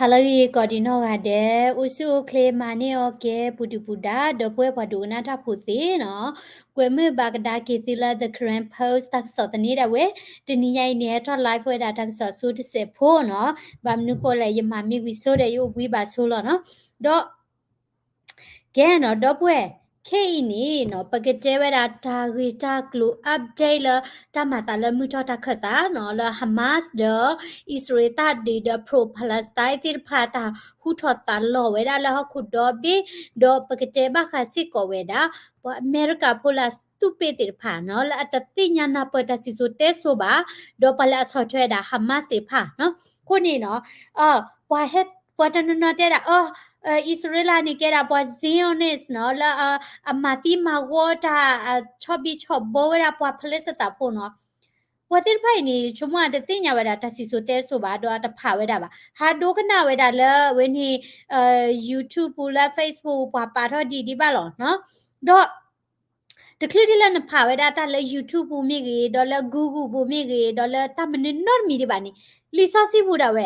ဟါလၢအဂ့ၤ ကိးဒံးနီၢ်ဂၤဒဲး, အိၣ်ဆူၣ်အိၣ်ချ့မၤန့ၢ်အီၤကဲ ပူၤဒုၣ်ပူၤဒါ ဒီပုၢ်ဝဲၢ်ပှၤဒိကနၣ်တၢ်ဖိသ့ၣ်နီၤ, ကွဲမုာ်ဘၣ်ကဒါက့ၤသုလၢ The Karen Post တၢ်ကစီၣ်သန့ဒၣ်ဝဲ, တနံၤညါအံၤန့ၣ် ဟဲထီၣ် live ဝဲဒၣ်တၢ်ကစီၣ်ဆိတစဲးဖိနီၤ, ဘၣ်မနုၤဃိလဲၣ် ယမၤမ့ၢ်ဝံၤဆိဒီး ယအိၣ်ဘှံးဘၣ်ဆိလီၤနီၤ, ဒီး ကဲနီၤ ဒီပုၢ်ဝဲၢ်, ခဲအံၤန့ၣ်နီၤ ပကတဲဝဲဒၣ်တၢ်ဂ့ၢ်တၢ်ကျိၤ update လၢတၢ်မၤသးလၢမုၢ်ထီၣ်တၢ်ခၢၣ်သးနီၤ လၢ Hamas ဒီး အံၣ်စရ့လးတၢ်ဒုးဒီး pro-Palestine သ့ၣ်တဖၣ်တၢ်ဟူထီၣ်သးလီၤဝဲဒၣ်လၢဟီၣ်ခိၣ်ဒီဘ့ၣ်, ဒီးပကတဲဘၣ်ဃးစ့ၢ်ကီးဝဲဒၣ် ပှၤအမဲရကၤဖိလၢအစတူးပ့ၣ်သ့ၣ်တဖၣ်နီၤ လၢအတသ့ၣ်ညါနၢ်ပၢၢ်တၢ်စံၣ်စိၤတဲစိၤဘၣ်, ဒီးပှၤလၢအဆီၣ်ထွဲဝဲဒၣ် Hamas သ့ၣ်တဖၣ်နီၤ, အဃိန့ၣ်နီၤ ပှၤဟဲ ပှၤတနီၤနီၤတဲဒၣ် အီၤ အံၣ်စရ့လးန့ၣ်ကဲဒၣ်ပှၤ Zionist နီၤ လၢအမၤသံမၤဂီၤတၢ် ဆီၣ်ဘံၣ်ဆီၣ်ဘၢဝဲဒၣ်ပှၤဖလ့ၡသးဖိနီၤ, ပှၤသ့ၣ်တဖၣ်အံၤန့ၣ် ဆိကမိၣ်အတသ့ၣ်ညါဝဲဒၣ်တၢ်စံၣ်စိၤတဲစိၤဘၣ် ဒီးအတဖးဝဲဒၣ်ဘၣ် ဟးဒိကနၣ်ဝဲဒၣ်လၢအဝဲန့ၣ် YouTube ပူၤလၢ Facebook ပူၤပှၤပာ်ထီၣ်ဒံးဒံးဘၣ်လီၤနီၤ, ဒီး တချုးဒ်လၢနဖးဝဲဒၣ်တၢ်လၢ YouTube ပူၤမ့ၢ်ဂ့ၤ ဒီးလၢ Google ပူၤမ့ၢ်ဂ့ၤ ဒီးလၢတၢ်မနုၤနီတမံၤဒံးဘၣ်န့ၣ်, လံာ်စီဆှံပူၤဒၣ်ဝဲ,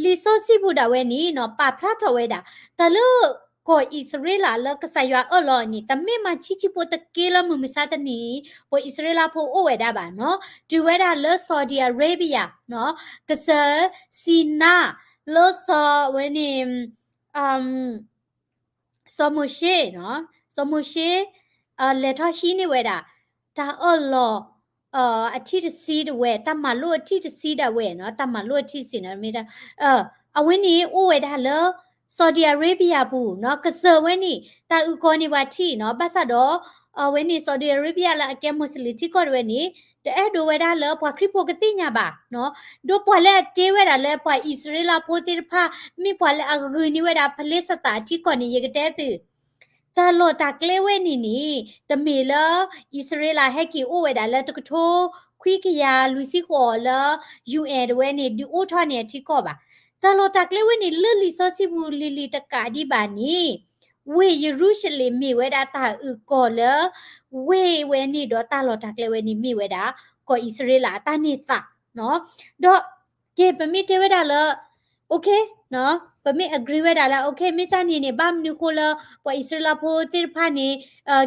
လံာ်စီဆှံပူၤဒၣ်ဝဲန့ၣ်နီၤ ပာ်ဖျါထီၣ်ဝဲဒၣ် တၢ်လၢကီၢ်အံၣ်စရ့လးလၢကစၢ်ယွၤအၢၣ်လီၤန့ၣ် တမ့ၢ်မၤဆံးဆံးဖိတက့လၢမုၢ်မဆါတနံၤ ပှၤအံၣ်စရ့လးဖိအိၣ်ဝဲဒၣ်ဘၣ်နီၤ, တုၤဝဲဒၣ်လၢ Saudi Arabia နီၤ ကစၢၢ်စံနါ လၢစီၤဝဲန့ၣ် စီၤမိၤၡ့, စီၤမိၤၡ့ လဲၤထီၣ်ဟံးန့ၢ်ဝဲဒၣ် တၢ်အၢၣ်လီၤ အထံၣ်တဆံဒၣ်ဝဲ, တၢ်မၤလိာ်အထံၣ်တဆံဒၣ်ဝဲနီၤ, တၢ်မၤလိာ်အထံၣ်တဆံနီၤ, မ့ၢ် အဝဲန့ၣ်အိၣ်ဝဲဒၣ်လၢ Saudi Arabia ပူၤနီၤ, ကစၢၢ်ဝဲန့ၣ် တၢ်အုၣ်ကီၤန့ၢ်ပှၤထံၣ်နီၤ, ဘၣ်ဆၣ်ဒီး အဝဲန့ၣ် Saudi Arabia လၢအကဲမူးစလ့ၣ်ထံကီၢ်တဝဲန့ၣ် တအဲၣ်ဒိးဝဲဒၣ်လၢပှၤခရံာ်ဖိကသ့ၣ်ညါဘၣ်နီၤ, ဒီးပှၤလၢအတဲဝဲဒၣ်လၢပှၤအံၣ်စရ့လးဖိသ့ၣ်တဖၣ် မ့ၢ်ပှၤလၢအဂုာ်န့ၢ်ဝဲဒၣ်ဖလ့ၡသးအထံကီၢ်န့ၣ် ယကတဲသု တၢ်လီၢ်တၢ်ကျဲဝဲန့ၣ်န့ၣ် တမ့ၢ်လၢ အံၣ်စရ့လးဟဲက့ၤအိၣ်ဝဲဒၣ်လၢတကထိခွံကယၤလွံၢ်ဆံဃိးလၢ UN တဝဲန့ၣ် ဒုးအိၣ်ထီၣ်န့ၢ်အထံကီၢ်ဘၣ်. တၢ်လီၢ်တၢ်ကျဲဝဲန့ၣ် လၢလံာ်စီဆှံပူၤလံၤလံၤတကးဒံးဘၣ်န့ၣ် ဝ့ၢ်ယရူၤၡလ့ၣ်မ့ၢ်ဝဲဒၣ်တၢ်အုၣ်ကီၤလၢ ဝ့ၢ်ဝဲန့ၣ်ဒီးတၢ်လီၢ်တၢ်ကျဲဝဲန့ၣ်မ့ၢ်ဝဲဒၣ် ကီၢ်အံၣ်စရ့လးအတၢ်န့ၢ်သး ဒီး ကဲ ပမ့ၢ်တဲဝဲဒၣ်လၢ okay ပမ့ၢ် agree ဝဲဒၣ်လၢ okay မ့ၢ်ကၢ်န့ၣ်န့ၣ် ဘၣ်မနုၤဃိလၢ ပှၤအံၣ်စရ့လးဖိသ့ၣ်တဖၣ်န့ၣ်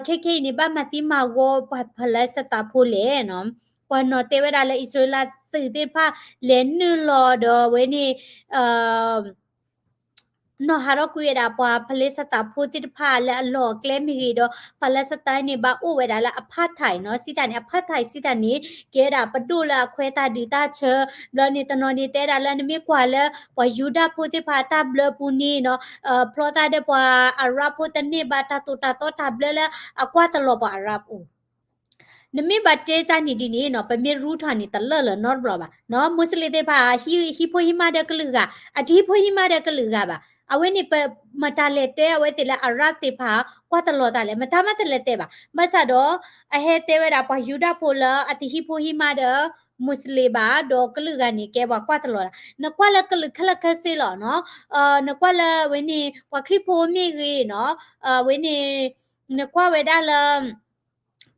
ခဲခဲအံၤန့ၣ် ဘၣ်မၤသံမၤဂီၤပှၤဖလ့ၡသးဖိလဲၣ်နီၤ, ပှၤနီၤတဲဝဲဒၣ်လၢအံၣ်စရ့လးသုးသ့ၣ်တဖၣ် လဲၤနုာ်လီၤဒီးဝဲန့ၣ် နီၢ်ဟးထီၣ်ကွံာ်ဝဲဒၣ် ပှၤဖလ့ၡသးဖိသ့ၣ်တဖၣ်လၢအလီၢ်အကျဲမ့ၢ်ဂ့ၤဒီး ဖလ့ၡသးန့ၣ် ဘၣ်အိၣ်ဝဲဒၣ်လၢ apartheid နီၤ, စံးတၢ်န့ၣ် apartheid စံးတၢ်န့ၣ် ကဲဝဲဒၣ်ပဒိၣ်လၢအခွဲးတၢ်ဒုးတၢ်ဆၢ, ဘျီန့ၣ်တနီၤန့ၣ်တဲဒၣ်လၢနမ့ၢ်ကွၢ်လၢ ပှၤယူဒၤဖိသ့ၣ်တဖၣ်အတၢ်ဘျၢပူၤန့ၣ်နီၤ, ဖျီသးဒီးပှၤအရၣ်ဖိတန့ၢ်ဘၣ်တၢ်သိၣ်တၢ်သီတၢ်ဘျၢလၢအကွၢ်တလီၤပှၤအရၣ်အိၣ် နမ့ၢ်ဘၣ်တဲကၢ်န့ၣ်ဒ်န့ၣ်နီၤ ပမ့ၢ်ရူထီၣ်န့ၣ် တလၢာ်လၢၤနီတဘျီဘၣ်နီၤ, မူးစလ့ၣ်သ့ၣ်တဖၣ် ဟံးဖိဟံးမါဒီးကလုာ်ဂၤ, အတဟံးဖိဟံးမါဒီးကလုာ်ဂၤဘၣ်. အဝဲန့ၣ် ပမတၤလဲၤတဲအဝဲသ့ၣ်လၢအရၣ်သ့ၣ်တဖၣ် ကွၢ်တလီၤတၢ်လဲၣ်, မတၤမးတလဲၤတဲဘၣ်. ဘၣ်ဆၣ်ဒီး အဟဲတဲဝဲဒၣ်ပှၤယူဒၤဖိလၢအတဟံးဖိဟံးမါဒီး မူးစလ့ၣ်ဘၣ် ဒီးကလုာ်ဂၤန့ၣ် ကဲပှၤကွၢ်တလီၤတၢ်, နကွၢ်လၢကလုာ်ခဲလၢာ်ခဲဆ့လီၤနီၤ, နကွၢ်လၢဝဲန့ၣ် ပှၤခရံာ်ဖိမ့ၢ်ဂ့ၤနီၤ, ဝဲန့ၣ် နကွၢ်ဝဲဒၣ်လၢ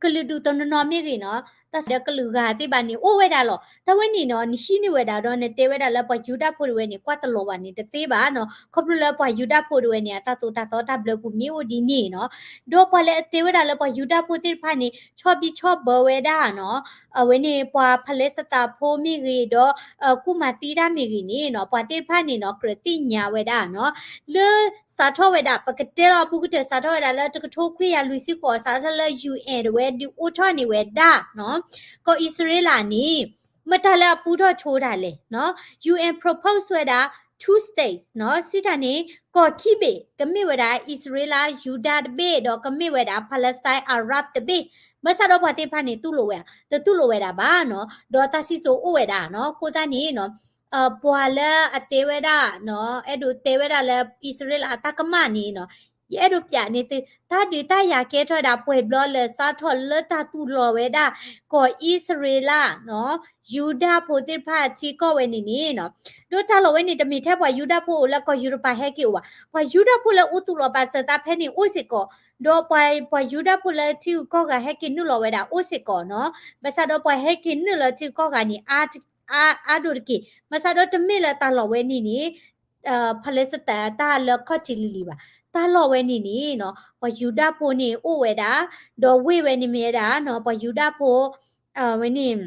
ကလုာ်ဒူၣ်တနီၤနီၤမ့ၢ်ဂ့ၤနီၤ, တၢ်စံးဒီးကလုာ်ဂၤသ့ၣ်တဖၣ်န့ၣ် အိၣ်ဝဲဒၣ်လီၤ. တၢ်ဝဲန့ၣ်နီၤ နဟံးန့ၢ်ဝဲဒၣ်ဒီးနတဲဝဲဒၣ်လၢပှၤယူဒၤဖိတဝဲန့ၣ် ကွၢ်တလီၤဝဲန့ၣ်တသ့ဘၣ်နီၤ, ခီဖျိလၢပှၤယူဒၤဖိတဝဲန့ၣ် အတၢ်သိၣ်တၢ်သီတၢ်ဘျၢပူၤမ့ၢ်အိၣ်ဒ်န့ၣ်နီၤ, ဒီးပှၤလၢအတဲဝဲဒၣ်လၢပှၤယူဒၤဖိသ့ၣ်တဖၣ်န့ၣ် ဆီၣ်ဘံၣ်ဆီၣ်ဘၢဝဲဒၣ်နီၤ, အဝဲန့ၣ်ပှၤဖလ့ၡသးဖိမ့ၢ်ဂ့ၤဒီး ကူၣ်မၤသံတၢ်မ့ၢ်ဂ့ၤန့ၣ်နီၤ, ပှၤသ့ၣ်တဖၣ်န့ၣ်နီၤ ကြၢးသ့ၣ်ညါဝဲဒၣ်နီၤ, လၢစးထီၣ်ဝဲဒၣ် ပကတဲလီၤအပူၤကတၢၢ် စးထီၣ်ဝဲဒၣ်လၢတကထိခွံကယၤလွံၢ်ဆံဃိး စးထီၣ်လၢ UN တဝဲဒုးအိၣ်ထီၣ်န့ၢ်ဝဲဒၣ်နီၤ, ကီၢ်အံၣ်စရ့လးန့ၣ် မတၤလၢအပူထီၣ်ဆိတၢ်လဲၣ်နီၤ, UN propose ဝဲဒၣ် two states နီၤ, စံးတၢ်န့ၣ် ကီၢ်ခံဘ့ၣ် ကမ့ၢ်ဝဲဒၣ်အံၣ်စရ့လး ယူဒၤတဘ့ၣ် ဒီးကမ့ၢ်ဝဲဒၣ် Palestine Arab တဘ့ၣ်, ဘၣ်ဆၣ်ဒီးပှၤသ့ၣ်တဖၣ်န့ၣ် တူၢ်လိာ်ဝဲဧါ, တတူၢ်လိာ်ဝဲဒၣ်ဘၣ်နီၤ, ဒီးတၢ်စံၣ်စိၤအိၣ်ဝဲဒၣ်နီၤ, အဃိသတးန့ၣ်နီၤ ပှၤလၢအတဲဝဲဒၣ်နီၤ, အဲၣ်ဒိးတဲဝဲဒၣ်လၢအံၣ်စရ့လးအတၢ်ကမၣ်န့ၣ်နီၤ, ယအဲၣ်ဒိးပျးန့ၢ်သု တၢ်ဒုးတၢ်ယၤကဲထီၣ်ဝဲဒၣ်ပှဲၤဘျီလၢစးထီၣ်လၢတၢ်သူၣ်လီၤဝဲဒၣ် ကီၢ်အံၣ်စရ့လးနီၤ, ယူဒၤဖိသ့ၣ်တဖၣ်ထံကီၢ်ဝဲန့ၣ်န့ၣ်နီၤ, ဒီးတၢ်လီၢ်ဝဲန့ၣ် တမ့ၢ်ထဲပှၤယူဒၤဖိအိၣ်လၢကီၢ်ယူရပၤဟဲက့ၤအိၣ်ဘၣ်, ပှၤယူဒၤဖိလၢအိၣ်သူၣ်လီၤပာ်စၢၤသးဖဲန့ၣ်အိၣ်စ့ၢ်ကီး, ဒီးပှၤယူဒၤဖိလၢထံဂုၤကီၢ်ဂၤဟဲက့ၤနုာ်လီၤဝဲဒၣ်အိၣ်စ့ၢ်ကီးနီၤ, ဘၣ်ဆၣ်ဒီးပှၤဟဲက့ၤနုာ်လီၤထံဂုၤကီၢ်ဂၤန့ၣ် အါဒိၣ်တက့ၢ်, ဘၣ်ဆၣ်ဒီးတမ့ၢ်လၢတၢ်လီၢ်ဝဲန့ၣ်န့ၣ် Palestine တၢ်လၢခီၣ်ထံးလံၤလံၤဘၣ်. တၢ်လီၢ်ဝဲန့ၣ်န့ၣ်နီၤ ပှၤယူဒၤဖိန့ၣ်အိၣ်ဝဲဒၣ်, ဒီးဝ့ၢ်ဝဲန့ၣ်မ့ၢ်ဝဲဒၣ်နီၤ ပှၤယူဒၤဖိ ဝဲန့ၣ်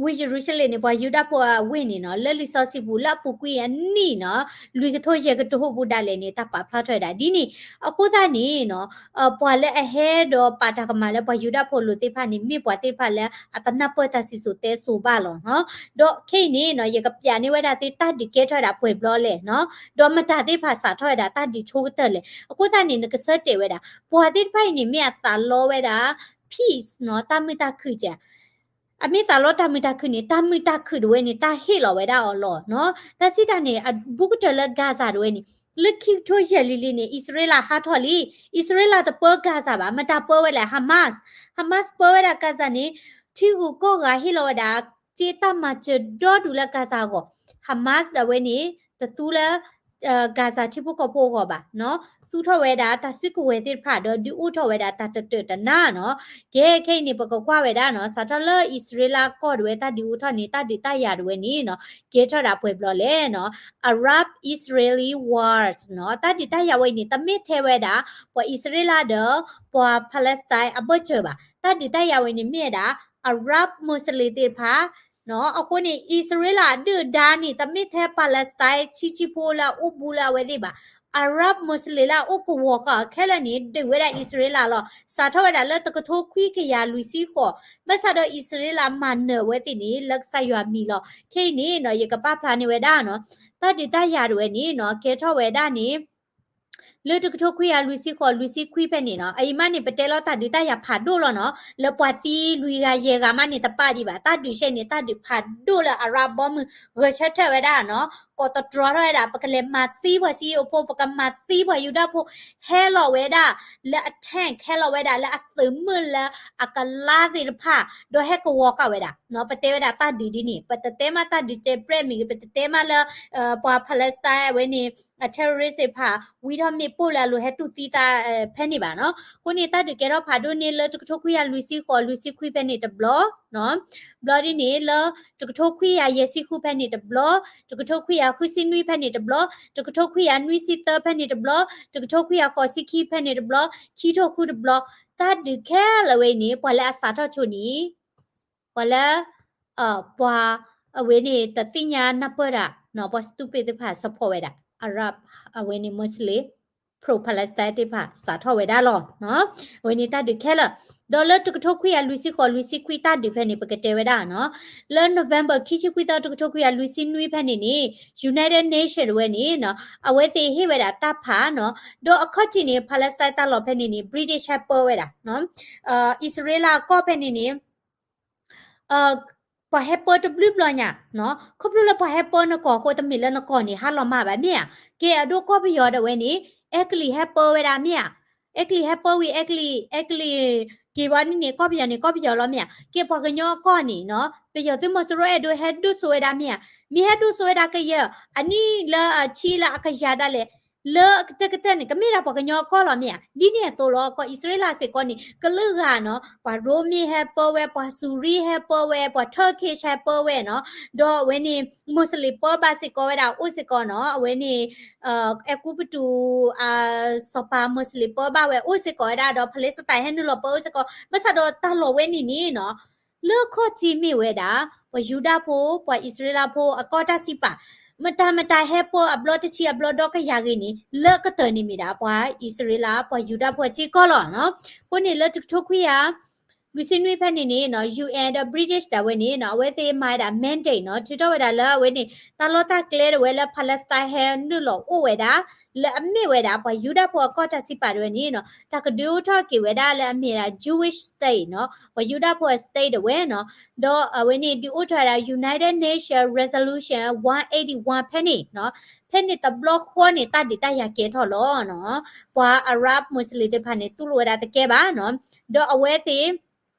ဝ့ၢ်ယရူၤၡလ့ၣ်န့ၣ် ပှၤယူဒၤဖိအဝ့ၢ်န့ၣ်နီၤ လၢလံာ်စီဆှံပူၤ လၢအပူၤကွံာ်အနံၣ်နီၤ လွံၢ်ကထိယဲၢ်ကထိပူၤဒၣ်လဲာ်န့ၣ် တၢ်ပာ်ဖျါထီၣ်ဝဲဒၣ်ဒ်န့ၣ်. အဃိသတးန့ၣ်နီၤ ပှၤလၢအဟဲဒီးပာ်တၢ်ကမၣ်လၢပှၤယူဒၤဖိအလိၤသ့ၣ်တဖၣ်န့ၣ် မ့ၢ်ပှၤသ့ၣ်တဖၣ်လၢအတနၢ်ပၢၢ်တၢ်စံၣ်စိၤတဲစိၤဘၣ်လီၤနီၤ. ဒီးခဲအံၤန့ၣ်နီၤ ယကပျးန့ၢ်ဝဲဒၣ်သုတၢ်ဒုးကဲထီၣ်ဝဲဒၣ်ပှဲၤဘျီလဲၣ်နီၤ ဒီးမတၤသ့ၣ်တဖၣ်စးထီၣ်ဝဲဒၣ်တၢ်ဒုးဆိကတၢၢ်လဲၣ်. အဃိသတးန့ၣ် နကဆၢတဲာ်ဝဲဒၣ် ပှၤသ့ၣ်တဖၣ်အံၤန့ၣ် မ့ၢ်အသးလီဝဲဒၣ် peace နီၤ တၢ်မုာ်တၢ်ခုၣ်ကဲ အမ့ၢ်သးလီတၢ်မုာ်တၢ်ခုၣ်န့ၣ် တၢ်မုာ်တၢ်ခုၣ်တဝဲန့ၣ် တၢ်ဟ့ၣ်လီၤဝဲဒၣ်အီၤလီၤနီၤ. တၢ်စံးတၢ်န့ၣ် အဘူးကတၢၢ်လၢ Gaza တဝဲန့ၣ် လၢခံကထိယဲၢ်လံၤလံၤန့ၣ် အံၣ်စရ့လးဟးထီၣ်လံ. အံၣ်စရ့လးတပၢ Gaza ဘၣ်, မတၤပၢဝဲလဲၣ်, Hamas. Hamas ပၢဝဲဒၣ် Gaza န့ၣ် ထံဂုၤကီၢ်ဂၤဟ့ၣ်လီၤဝဲဒၣ် စ့တၢ်မၤစၢၤဒီဒူၣ်လၢ Gaza အဂီၢ်, Hamas ဒၣ်ဝဲန့ၣ် တသူလၢ Gaza ထံဖိကီၢ်ဖိအဂီၢ်ဘၣ်နီၤ, သူထီၣ်ဝဲဒၣ်တၢ်စုကဝဲၤသ့ၣ်တဖၣ် ဒီးဒုးအိၣ်ထီၣ်ဝဲဒၣ်တၢ်တတၢာ်တနါနီၤ. ကဲခဲအံၤန့ၣ် ပကကွၢ်ဝဲဒၣ်နီၤ စးထီၣ်လၢအံၣ်စရ့လးကီၢ်ဒၣ်ဝဲတၢ်ဒုးအိၣ်ထီၣ်န့ၣ် တၢ်ဒုးတၢ်ယၤဒၣ်ဝဲန့ၣ်နီၤ ကဲထီၣ်ဒၣ်ပှဲၤဘျီလဲၣ်နီၤ. Arab Israeli wars နီၤ တၢ်ဒုးတၢ်ယၤဝဲအံၤန့ၣ် တမ့ၢ်ထဲဝဲဒၣ် ပှၤအံၣ်စရ့လးဒီး ပှၤ Palestine အဘၢၣ်စၢၤဘၣ်. တၢ်ဒုးတၢ်ယၤဝဲန့ၣ်မ့ၢ်ဝဲဒၣ် Arab Muslim သ့ၣ်တဖၣ် အဃိန့ၣ် အံၣ်စရ့လးအဒုၣ်အဒါန့ၣ် တမ့ၢ်ထဲ Palestine ဆံးဆံးဖိလၢအအိၣ်ဘူးလၢအဝဲသ့ၣ်ဘၣ်. Arab Muslim လၢအအိၣ်ကဝီၤဃာ်အီၤခဲလၢာ်န့ၣ် ဒုးဝဲဒၣ်အံၣ်စရ့လးလီၤ. စးထီၣ်ဝဲဒၣ်လၢတကထိခွံကယၤလွံၢ်ဆံဃိး ဘၣ်ဆၣ်ဒီးအံၣ်စရ့လးမၤနၢၤဝဲသ့ၣ်န့ၣ် လၢကစၢ်ယွၤအမံၤလီၤ. ခဲအံၤန့ၣ်နီၤ ယကပာ်ဖျါန့ၢ်ဝဲဒၣ်နီၤ တၢ်ဒုးတၢ်ယၤဒၣ်ဝဲန့ၣ်နီၤ ကဲထီၣ်ဝဲဒၣ်န့ၣ် လၢတကထိခွံကယၤလွံၢ်ဆံဃိး လွံၢ်ဆံခွံဖဲန့ၣ်နီၤ အအံၤမးန့ၣ် ပတဲလီၤတၢ်ဒုးတၢ်ယၤဖးဒိၣ်လီၤနီၤ လၢပှၤသံလွံၢ်ဂၤယဲၢ်ဂၤမးန့ၣ် တပာ်ဒံးဘၣ်. တၢ်ဒုးဆဲန့ၣ် တၢ်ဒုးဖးဒိၣ်လၢ Arab ဘီမုၢ် ဂဲၤဆၢထၢၣ်ဝဲဒၣ်နီၤ ကိးတတြီထီၣ်ဝဲဒၣ် ပကလဲၤမၤသံပှၤစံယိဖိ ပကမၤသံပှၤယူဒၤဖိ ဟဲလီၤဝဲဒၣ်လၢအ tank ဟဲလီၤဝဲဒၣ်လၢအသုးမုၢ်လၢအကလါသ့ၣ်တဖၣ် ဒီးဟဲကဝီၤဃာ်ဝဲဒၣ်နီၤ ပတဲဝဲဒၣ်တၢ်ဒုးဒ်န့ၣ် ပတတဲမးတၢ်ဒုးတဲပြဲၢ်မ့ၢ်ဂ့ၤ ပတတဲမးလၢ ပှၤ Palestine အဝဲန့ၣ် အ terrorist သ့ၣ်တဖၣ် ဝံထီၣ်မ့ၣ်ပိၢ်လၢအလိၤဟဲတူၢ်သံတၢ်ဖဲန့ၣ်ဘၣ်နီၤ. အဃိန့ၣ် တၢ်ဒုးကဲထီၣ်ဖးဒိၣ်န့ၢ်လၢတကထိခွံကယၤလွံၢ်ဆံဃိး လွံၢ်ဆံခွံဖဲန့ၣ်တဘျီ ဘျီဒ်န့ၣ် လၢတကထိခွံကယၤယဲၢ်ဆံဃုဖဲန့ၣ်တဘျီ, တကထိခွံကယၤဃုဆံနွံဖဲန့ၣ်တဘျီ, တကထိခွံကယၤနွံဆံသၢဖဲန့ၣ်တဘျီ, တကထိခွံကယၤဃိးဆံခံဖဲန့ၣ်တဘျီ, ခံထိၣ်ဃုတဘျီ, တၢ်ဒုးခဲလၢာ်ဝဲအံၤန့ၣ် ပှၤလၢအစးထီၣ်ဆိန့ၣ် ပှၤလၢ ပှၤအဝဲန့ၣ် တသ့ၣ်ညါနၢ်ပၢၢ်တၢ် ပှၤ stupid သ့ၣ်တဖၣ် support ဝဲဒၣ် Arab အဝဲန့ၣ် Muslim pro-Palestine သ့ၣ်တဖၣ်စးထီၣ်ဝဲဒၣ်လီၤ. အဝဲန့ၣ်တၢ်ဒုးခဲလၢာ်, ဒီးလၢတကထိခွံကယၤလွံၢ်ဆံဃိး လွံၢ်ဆံခွံတၢ်ဒုးဖဲန့ၣ် ပကတဲဝဲဒၣ်နီၤ, လၢ November ခံဆံခွံသီ တကထိခွံကယၤလွံၢ်ဆံနွံဖဲန့ၣ်န့ၣ် United Nation တဝဲန့ၣ်နီၤ အဝဲသ့ၣ်ဟ့ၣ်ဝဲဒၣ်တၢ်ဖးနီၤ, ဒီးအခီၣ်ထံးန့ၣ် Palestine တၢ်လီၢ်ဖဲန့ၣ်န့ၣ် British ဟဲပၢဝဲဒၣ် အံၣ်စရ့လးအကီၢ်ဖဲန့ၣ်န့ၣ် ပှၤဟဲပၢတဘျုးဘျီညါ, ခီဖျိလၢပှၤဟဲပၢနကီၢ်အဃိ တမ့ၢ်လၢနကီၢ်န့ၣ် ဟးလီၤမၢ်ဘၣ်မ့ၢ်ဧါ. ကဲအဒိကီၢ်ပယီၤဒၣ်ဝဲန့ၣ် အဲကလံးဟဲပၢဝဲဒၣ်မ့ၢ်ဧါ, အဲကလံးဟဲပၢဝံၤ အဲကလံး အဲကလံး က့ၤဝဲန့ၣ်န့ၣ် ကီၢ်ပယီၤန့ၣ် ကီၢ်ပယီၤလီၤမ့ၢ်ဧါ. ကဲပှၤကညီအကီၢ်န့ၣ်နီၤ ပယီၤသုးမီၤစိရိၤအဲၣ်ဒိးဟဲဒိၣ်စိဝဲဒၣ်မ့ၢ်ဧါ, မ့ၢ်ဟဲဒိၣ်စိဝဲဒၣ်ကယဲၢ် အနံၣ်လၢအဆံလၢအကယၤဒၣ်လဲာ် လၢအကတၢၢ်ကတၢၢ်န့ၣ် ကမ့ၢ်ဒၣ်ပှၤကညီအကီၢ်လီၤမ့ၢ်ဧါ. ဒ်န့ၣ်အသိးလီၤ ကီၢ်အံၣ်စရ့လးစ့ၢ်ကီးန့ၣ် ကလုာ်ဂၤနီၤ ပှၤရိမ့ၢ်ဟဲပၢဝဲ ပှၤစူၤရံဟဲပၢဝဲ ပှၤထၢၣ်ခ့ၡဟဲပၢဝဲနီၤ, ဒီးအဝဲန့ၣ် Muslim ပၢဘၣ်စ့ၢ်ကီးဝဲဒၣ်အိၣ်စ့ၢ်ကီးနီၤ, အဝဲန့ၣ် အဲၤကူပတူး စီၤပၤ Muslim ပၢဘၣ်ဝဲအိၣ်စ့ၢ်ကီးဝဲဒၣ် ဒီး Palestine ဟဲနုာ်လီၤပၢအိၣ်စ့ၢ်ကီး, ဘၣ်ဆၣ်ဒီးတၢ်လီၢ်ဝဲန့ၣ်န့ၣ်နီၤ လၢခီၣ်ထံးမ့ၢ်ဝဲဒၣ် ပှၤယူဒၤဖိ ပှၤအံၣ်စရ့လးဖိအကီၢ်တၢ်စံးပာ်, မတၤမတၤဟဲပၢအဘျီတဆံအဘျီဒီကယၤဂ့ၤန့ၣ် လၢအကတၢၢ်န့ၣ်မ့ၢ်ဒၣ် ပှၤအံၣ်စရ့လး ပှၤယူဒၤဖိအထံအကီၢ်လီၤနီၤ. အဃိန့ၣ်လၢတကထိခွံကယၤ လွံၢ်ဆံနွံဖဲန့ၣ်န့ၣ်နီၤ ယူၣ်အဲၣ် ဒီး British ဒၣ်ဝဲန့ၣ်နီၤ အဝဲသ့ၣ်မၤဝဲဒၣ် mandate နီၤ ထုးထီၣ်ဝဲဒၣ်လၢအဝဲန့ၣ် တၢ်လီၢ်တၢ်ကျဲဒၣ်ဝဲလၢ Palestine ဟဲနုာ်လီၤအိၣ်ဝဲဒၣ် လၢအမ့ၢ်ဝဲဒၣ် ပှၤယူဒၤဖိအကီၢ်တၢ်စံးပာ်ဒၣ်ဝဲန့ၣ်နီၤ တၢ်ကဒုးအိၣ်ထီၣ်က့ၤဝဲဒၣ်လၢအမ့ၢ်ဒၣ် Jewish state နီၤ ပှၤယူဒၤဖိအ state ဒၣ်ဝဲနီၤ, ဒီးအဝဲန့ၣ် ဒုးအိၣ်ထီၣ်ဝဲဒၣ် United Nations Resolution one eighty one ဖဲန့ၣ်နီၤ, ဖဲန့ၣ်တဘျီဃီန့ၣ် တၢ်ဒုးတၢ်ယၤကဲထီၣ်လီၤနီၤ, ပှၤ Arab Muslim သ့ၣ်တဖၣ်န့ၣ် တူၢ်လိာ်ဝဲဒၣ်တကဲဘၣ်နီၤ, ဒီးအဝဲသ့ၣ်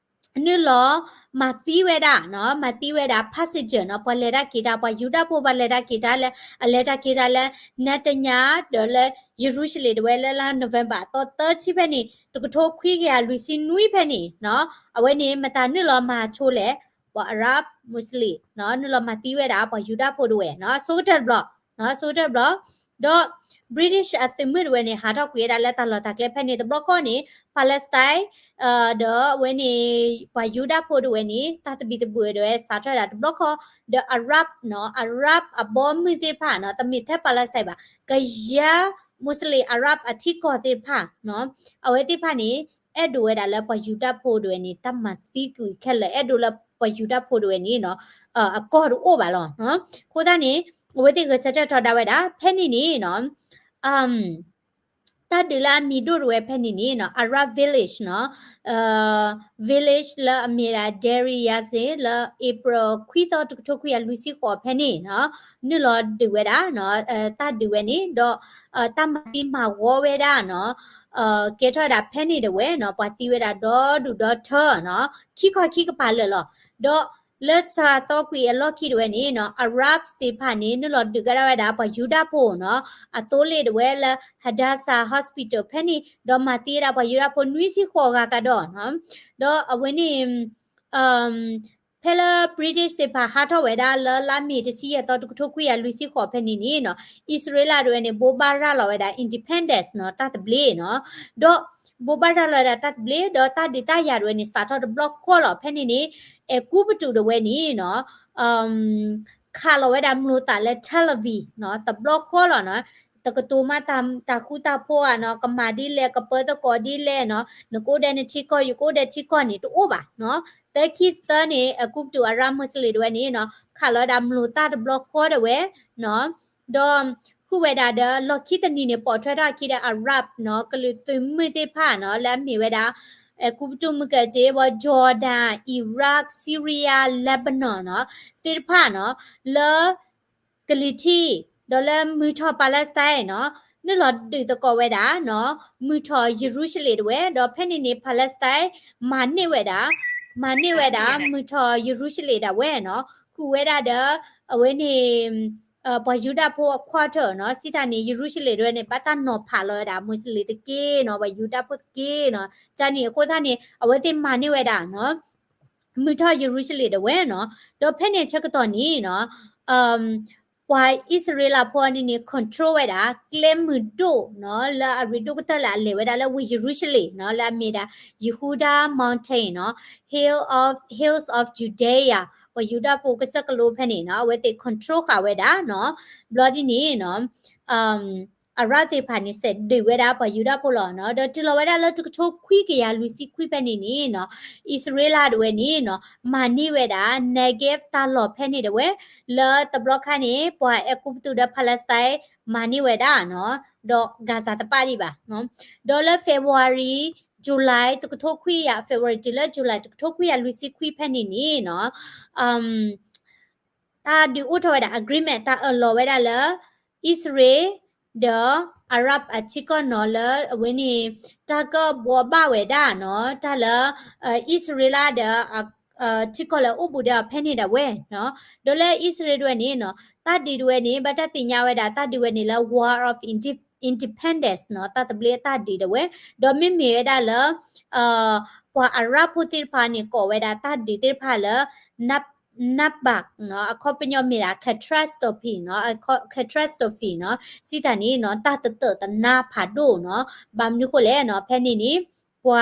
နုာ်လီၤမၤသံဝဲဒၣ်နီၤ, မၤသံဝဲဒၣ် passenger နီၤ, ပှၤလဲၤတၢ်က့ၤတၢ် ပှၤယူဒၤဖိ ပှၤလဲၤတၢ်က့ၤတၢ်လၢ အလဲၤတၢ်က့ၤတၢ်လၢ Netanyahu ဒီးလၢ ယရူၤၡလ့ၣ်ဒၣ်ဝဲလၢလါ November အသီသၢဆံဖဲန့ၣ် တကထိခွံကယၤလွံၢ်ဆံနွံဖဲန့ၣ်နီၤ, အဝဲန့ၣ် မတၤနုာ်လီၤမၤဆိလဲၣ်, ပှၤ Arab Muslim နီၤ, နုာ်လီၤမၤသံဝဲဒၣ် ပှၤယူဒၤဖိဒၣ်ဝဲနီၤ, အဆိကတၢၢ်တဘျီ အဆိကတၢၢ်တဘျီ, ဒီး British အသုးမုၢ်တဝဲန့ၣ် ဟးထီၣ်ကွံာ်ဝဲဒၣ်လၢတၢ်လီၢ်တၢ်ကျဲဖဲန့ၣ်တဘျီဃီန့ၣ် Palestine ဒီးအဝဲန့ၣ် ပှၤယူဒၤဖိတဝဲန့ၣ် တၢ်သဘံၣ်သဘုၣ်ဝဲဒၣ်စးထီၣ်ဝဲဒၣ်တဘျီဃီ, ဒီး Arab နီၤ Arab အဘီမုၢ်သ့ၣ်တဖၣ်နီၤ တမ့ၢ်ထဲ Palestine ဘၣ် ကယၤ Muslim Arab အထံကီၢ်သ့ၣ်တဖၣ်နီၤ အဝဲသ့ၣ်တဖၣ်န့ၣ် အဲၣ်ဒိးဝဲဒၣ်လၢပှၤယူဒၤဖိတဝဲန့ၣ် တၢ်မၤသံကွံာ်ခဲလၢာ် အဲၣ်ဒိးလၢပှၤယူဒၤဖိတဝဲန့ၣ်နီၤ အကီၢ်တအိၣ်ဘၣ်လီၤ. အဃိသတးန့ၣ် အဝဲသ့ၣ်ဂဲၤဆၢထၢၣ်ထီဒါဝဲဒၣ် ဖဲန့ၣ်န့ၣ်နီၤ တၢ်ဒုးလၢအမံၤဒိၣ်တဝဲဖဲန့ၣ်န့ၣ်နီၤ Arab village နီၤ village လၢအမ့ၢ်ဒၣ် Deir Yassin လၢ April ခွံသီ တကထိခွံကယၤလွံၢ်ဆံဃိးဖဲန့ၣ်နီၤ နုာ်လီၤဒုးဝဲဒၣ်နီၤ တၢ်ဒုးဝဲန့ၣ် ဒီး တၢ်မၤသံမၤဝီဝဲဒၣ်နီၤ ကဲထီၣ်ဝဲဒၣ်ဖဲန့ၣ်တဝဲနီၤ ပှၤသံဝဲဒၣ်ဒီဒူၣ်ဒီထၢနီၤ ခံခီခံကပၤလၢာ်လီၤ. ဒီးလၢစှၤသီကွံာ်အလီၢ်ခံတဝဲန့ၣ်နီၤ Arabs သ့ၣ်တဖၣ်န့ၣ် နုာ်လီၤဒုးကဒါဝဲဒၣ်ပှၤယူဒၤဖိနီၤ အသိလ့ၣ်တဝဲလၢ Hadassah Hospital ဖဲန့ၣ် ဒီးမၤသံဝဲဒၣ်ပှၤယူဒၤဖိနွံဆံဃိးဂၤကဒီးနီၤ ဒီးအဝဲန့ၣ် ဖဲလၢ British သ့ၣ်တဖၣ်ဟးထီၣ်ဝဲဒၣ်လၢလါမ့ၤတဆံယဲၢ်သီ တကထိခွံကယၤလွံၢ်ဆံဃိးဖဲန့ၣ်န့ၣ်နီၤ အံၣ်စရ့လးတဝဲန့ၣ် ဘိးဘၣ်ရၤလီၤဝဲဒၣ် independence နီၤ တၢ်သဘျ့နီၤ ဒီးဘိးဘၣ်ရၤလီၤဝဲဒၣ်တၢ်သဘျ့ ဒီးတၢ်ဒုးတၢ်ယၤတဝဲန့ၣ် စးထီၣ်တဘျီဃီလီၤ. ဖဲန့ၣ်န့ၣ် အဲၤကူပတူးတဝဲန့ၣ်နီၤ ခးလီၤဝဲဒၣ်မျိာ်သၣ်လၢ Tel Aviv နီၤ တဘျီဃီလီၤနီၤ တကတိၤမးတၢ်ဃူတၢ်ဖိးဧါနီၤ ကမၤဒ်လဲၣ် ကပၢသကိးဒ်လဲၣ်နီၤ နကအိၣ်ဒီးနထံကီၢ် ယကအိၣ်ဒီးထံကီၢ်န့ၣ် တအိၣ်ဘၣ်နီၤ သၢခံသၢန့ၣ် အဲၤကူပတူး Arab Muslim တဝဲန့ၣ်နီၤ ခးလီၤဝဲဒၣ်မျိာ်သၣ်တဘျီဃီတဝဲနီၤ ဒီးဃုာ်ဝဲဒၣ်ဒီးလီၢ်ခံတနံၤန့ၣ် ပိာ်ထွဲထီၣ်အခံဒီး Arab နီၤ ကလုာ်သုးမုၢ်သ့ၣ်တဖၣ်နီၤ လၢအမ့ၢ်ဝဲဒၣ် အဲၤကူပတူး မုၢ်ကၢၢ်စ့ ဝဲ Jordan, Iraq, Syria, Lebanon နီၤ သ့ၣ်တဖၣ်နီၤ လၢ ကလံၤထံး ဒီးလၢမုၢ်ထီၣ် Palestine နီၤ နုာ်လီၤဒုးသကိးဝဲဒၣ်နီၤ မုၢ်ထီၣ်ယရူၤၡလ့ၣ်တဝဲ ဒီးဖဲန့ၣ်န့ၣ် Palestine မၤန့ၢ်ဝဲဒၣ် မၤန့ၢ်ဝဲဒၣ် မုၢ်ထီၣ်ယရူၤၡလ့ၣ်ဒၣ်ဝဲနီၤ ဃုာ်ဝဲဒၣ်ဒီး အဝဲန့ၣ် ပှၤယူဒၤဖိအ quarter နီၤ စံးတၢ်န့ၣ် ယရူၤၡလ့ၣ်တဝဲန့ၣ် ဘၣ်တၢ်နီၤဖးလီၤဝဲဒၣ် Muslim တက့ၢ်နီၤ ပှၤယူဒၤဖိတက့ၢ်နီၤ တၢ်န့ၣ်အဃိသတးန့ၣ် အဝဲသ့ၣ်မၤန့ၢ်ဝဲဒၣ်နီၤ မုၢ်ထီၣ်ယရူၤၡလ့ၣ်တဝဲနီၤ ဒီးဖဲန့ၣ်ဆၢကတီၢ်န့ၣ်နီၤ ပှၤအံၣ်စရ့လးဖိန့ၣ်န့ၣ် control ဝဲဒၣ် ကျဲမုၢ်ဒိၣ်နီၤ လၢအရ့ဒိၣ်ကတၢၢ်လၢအလဲၤဝဲဒၣ်လၢဝ့ၢ်ယရူၤၡလ့ၣ်နီၤ လၢအမ့ၢ်ဒၣ် Yehuda Mountain နီၤ Hill of, Hills of Judea ပှၤယူဒၤဖိကစၢၢ်ကလိဖဲန့ၣ်နီၤ အဝဲသ့ၣ် control ဃာ်ဝဲဒၣ်နီၤ ဘျီဒ်န့ၣ်နီၤ Arab သ့ၣ်တဖၣ်န့ၣ် စဲးဒုးဝဲဒၣ်ပှၤယူဒၤဖိလီၤနီၤ ဒီးတုၤလီၤဝဲဒၣ်လၢတကထိခွံကယၤလွံၢ်ဆံခွံဖဲန့ၣ်န့ၣ်နီၤ အံၣ်စရ့လးတဝဲန့ၣ်နီၤ မၤန့ၢ်ဝဲဒၣ် Negev တၢ်လီၢ်ဖဲန့ၣ်တဝဲ လၢတဘျီခါန့ၣ် ပှၤအဲၤကူပတူးဒီး Palestine မၤန့ၢ်ဝဲဒၣ်နီၤ ဒီး Gaza တပာ်ဒံးဘၣ်နီၤ ဒီးလၢ February, July တကထိခွံကယၤ February တုၤလၢ July တကထိခွံကယၤလွံၢ်ဆံခွံဖဲန့ၣ်န့ၣ်နီၤ တၢ်ဒုးအိၣ်ထီၣ်ဝဲဒၣ် agreement တၢ်အၢၣ်လီၤဝဲဒၣ်လၢ အံၣ်စရ့လး ဒီး Arab အထံကီၢ်နီၤလၢအဝဲန့ၣ် တၢ်ကဘှီဘၣ်ဝဲဒၣ်နီၤ တၢ်လၢ အံၣ်စရ့လးဒီး ထံကီၢ်လၢအအိၣ်ဘူးဒီးအီၤဖဲန့ၣ်ဒၣ်ဝဲနီၤ ဒီးလၢအံၣ်စရ့လးတဝဲန့ၣ်နီၤ တၢ်ဒုးတဝဲန့ၣ် ဘၣ်တၢ်သ့ၣ်ညါဝဲဒၣ်တၢ်ဒုးဝဲန့ၣ်လၢ War of Inde- Independence နီၤ တၢ်သဘျ့အတၢ်ဒုးတဝဲ ဒီးမ့မ့ၢ်ဝဲဒၣ်လၢ ပှၤ Arab ဖိသ့ၣ်တဖၣ်န့ၣ် ကိးဝဲဒၣ်တၢ်ဒုးသ့ၣ်တဖၣ်လၢ Nakba နီၤ အခီပညီမ့ၢ်ဒၣ် catastrophe နီၤ catastrophe နီၤ စံးတၢ်န့ၣ်နီၤ တၢ်တတၢာ်တနါဖးဒိၣ်နီၤ ဘၣ်မနုၤဃိလဲၣ်နီၤ ဖဲန့ၣ်န့ၣ် ပှၤ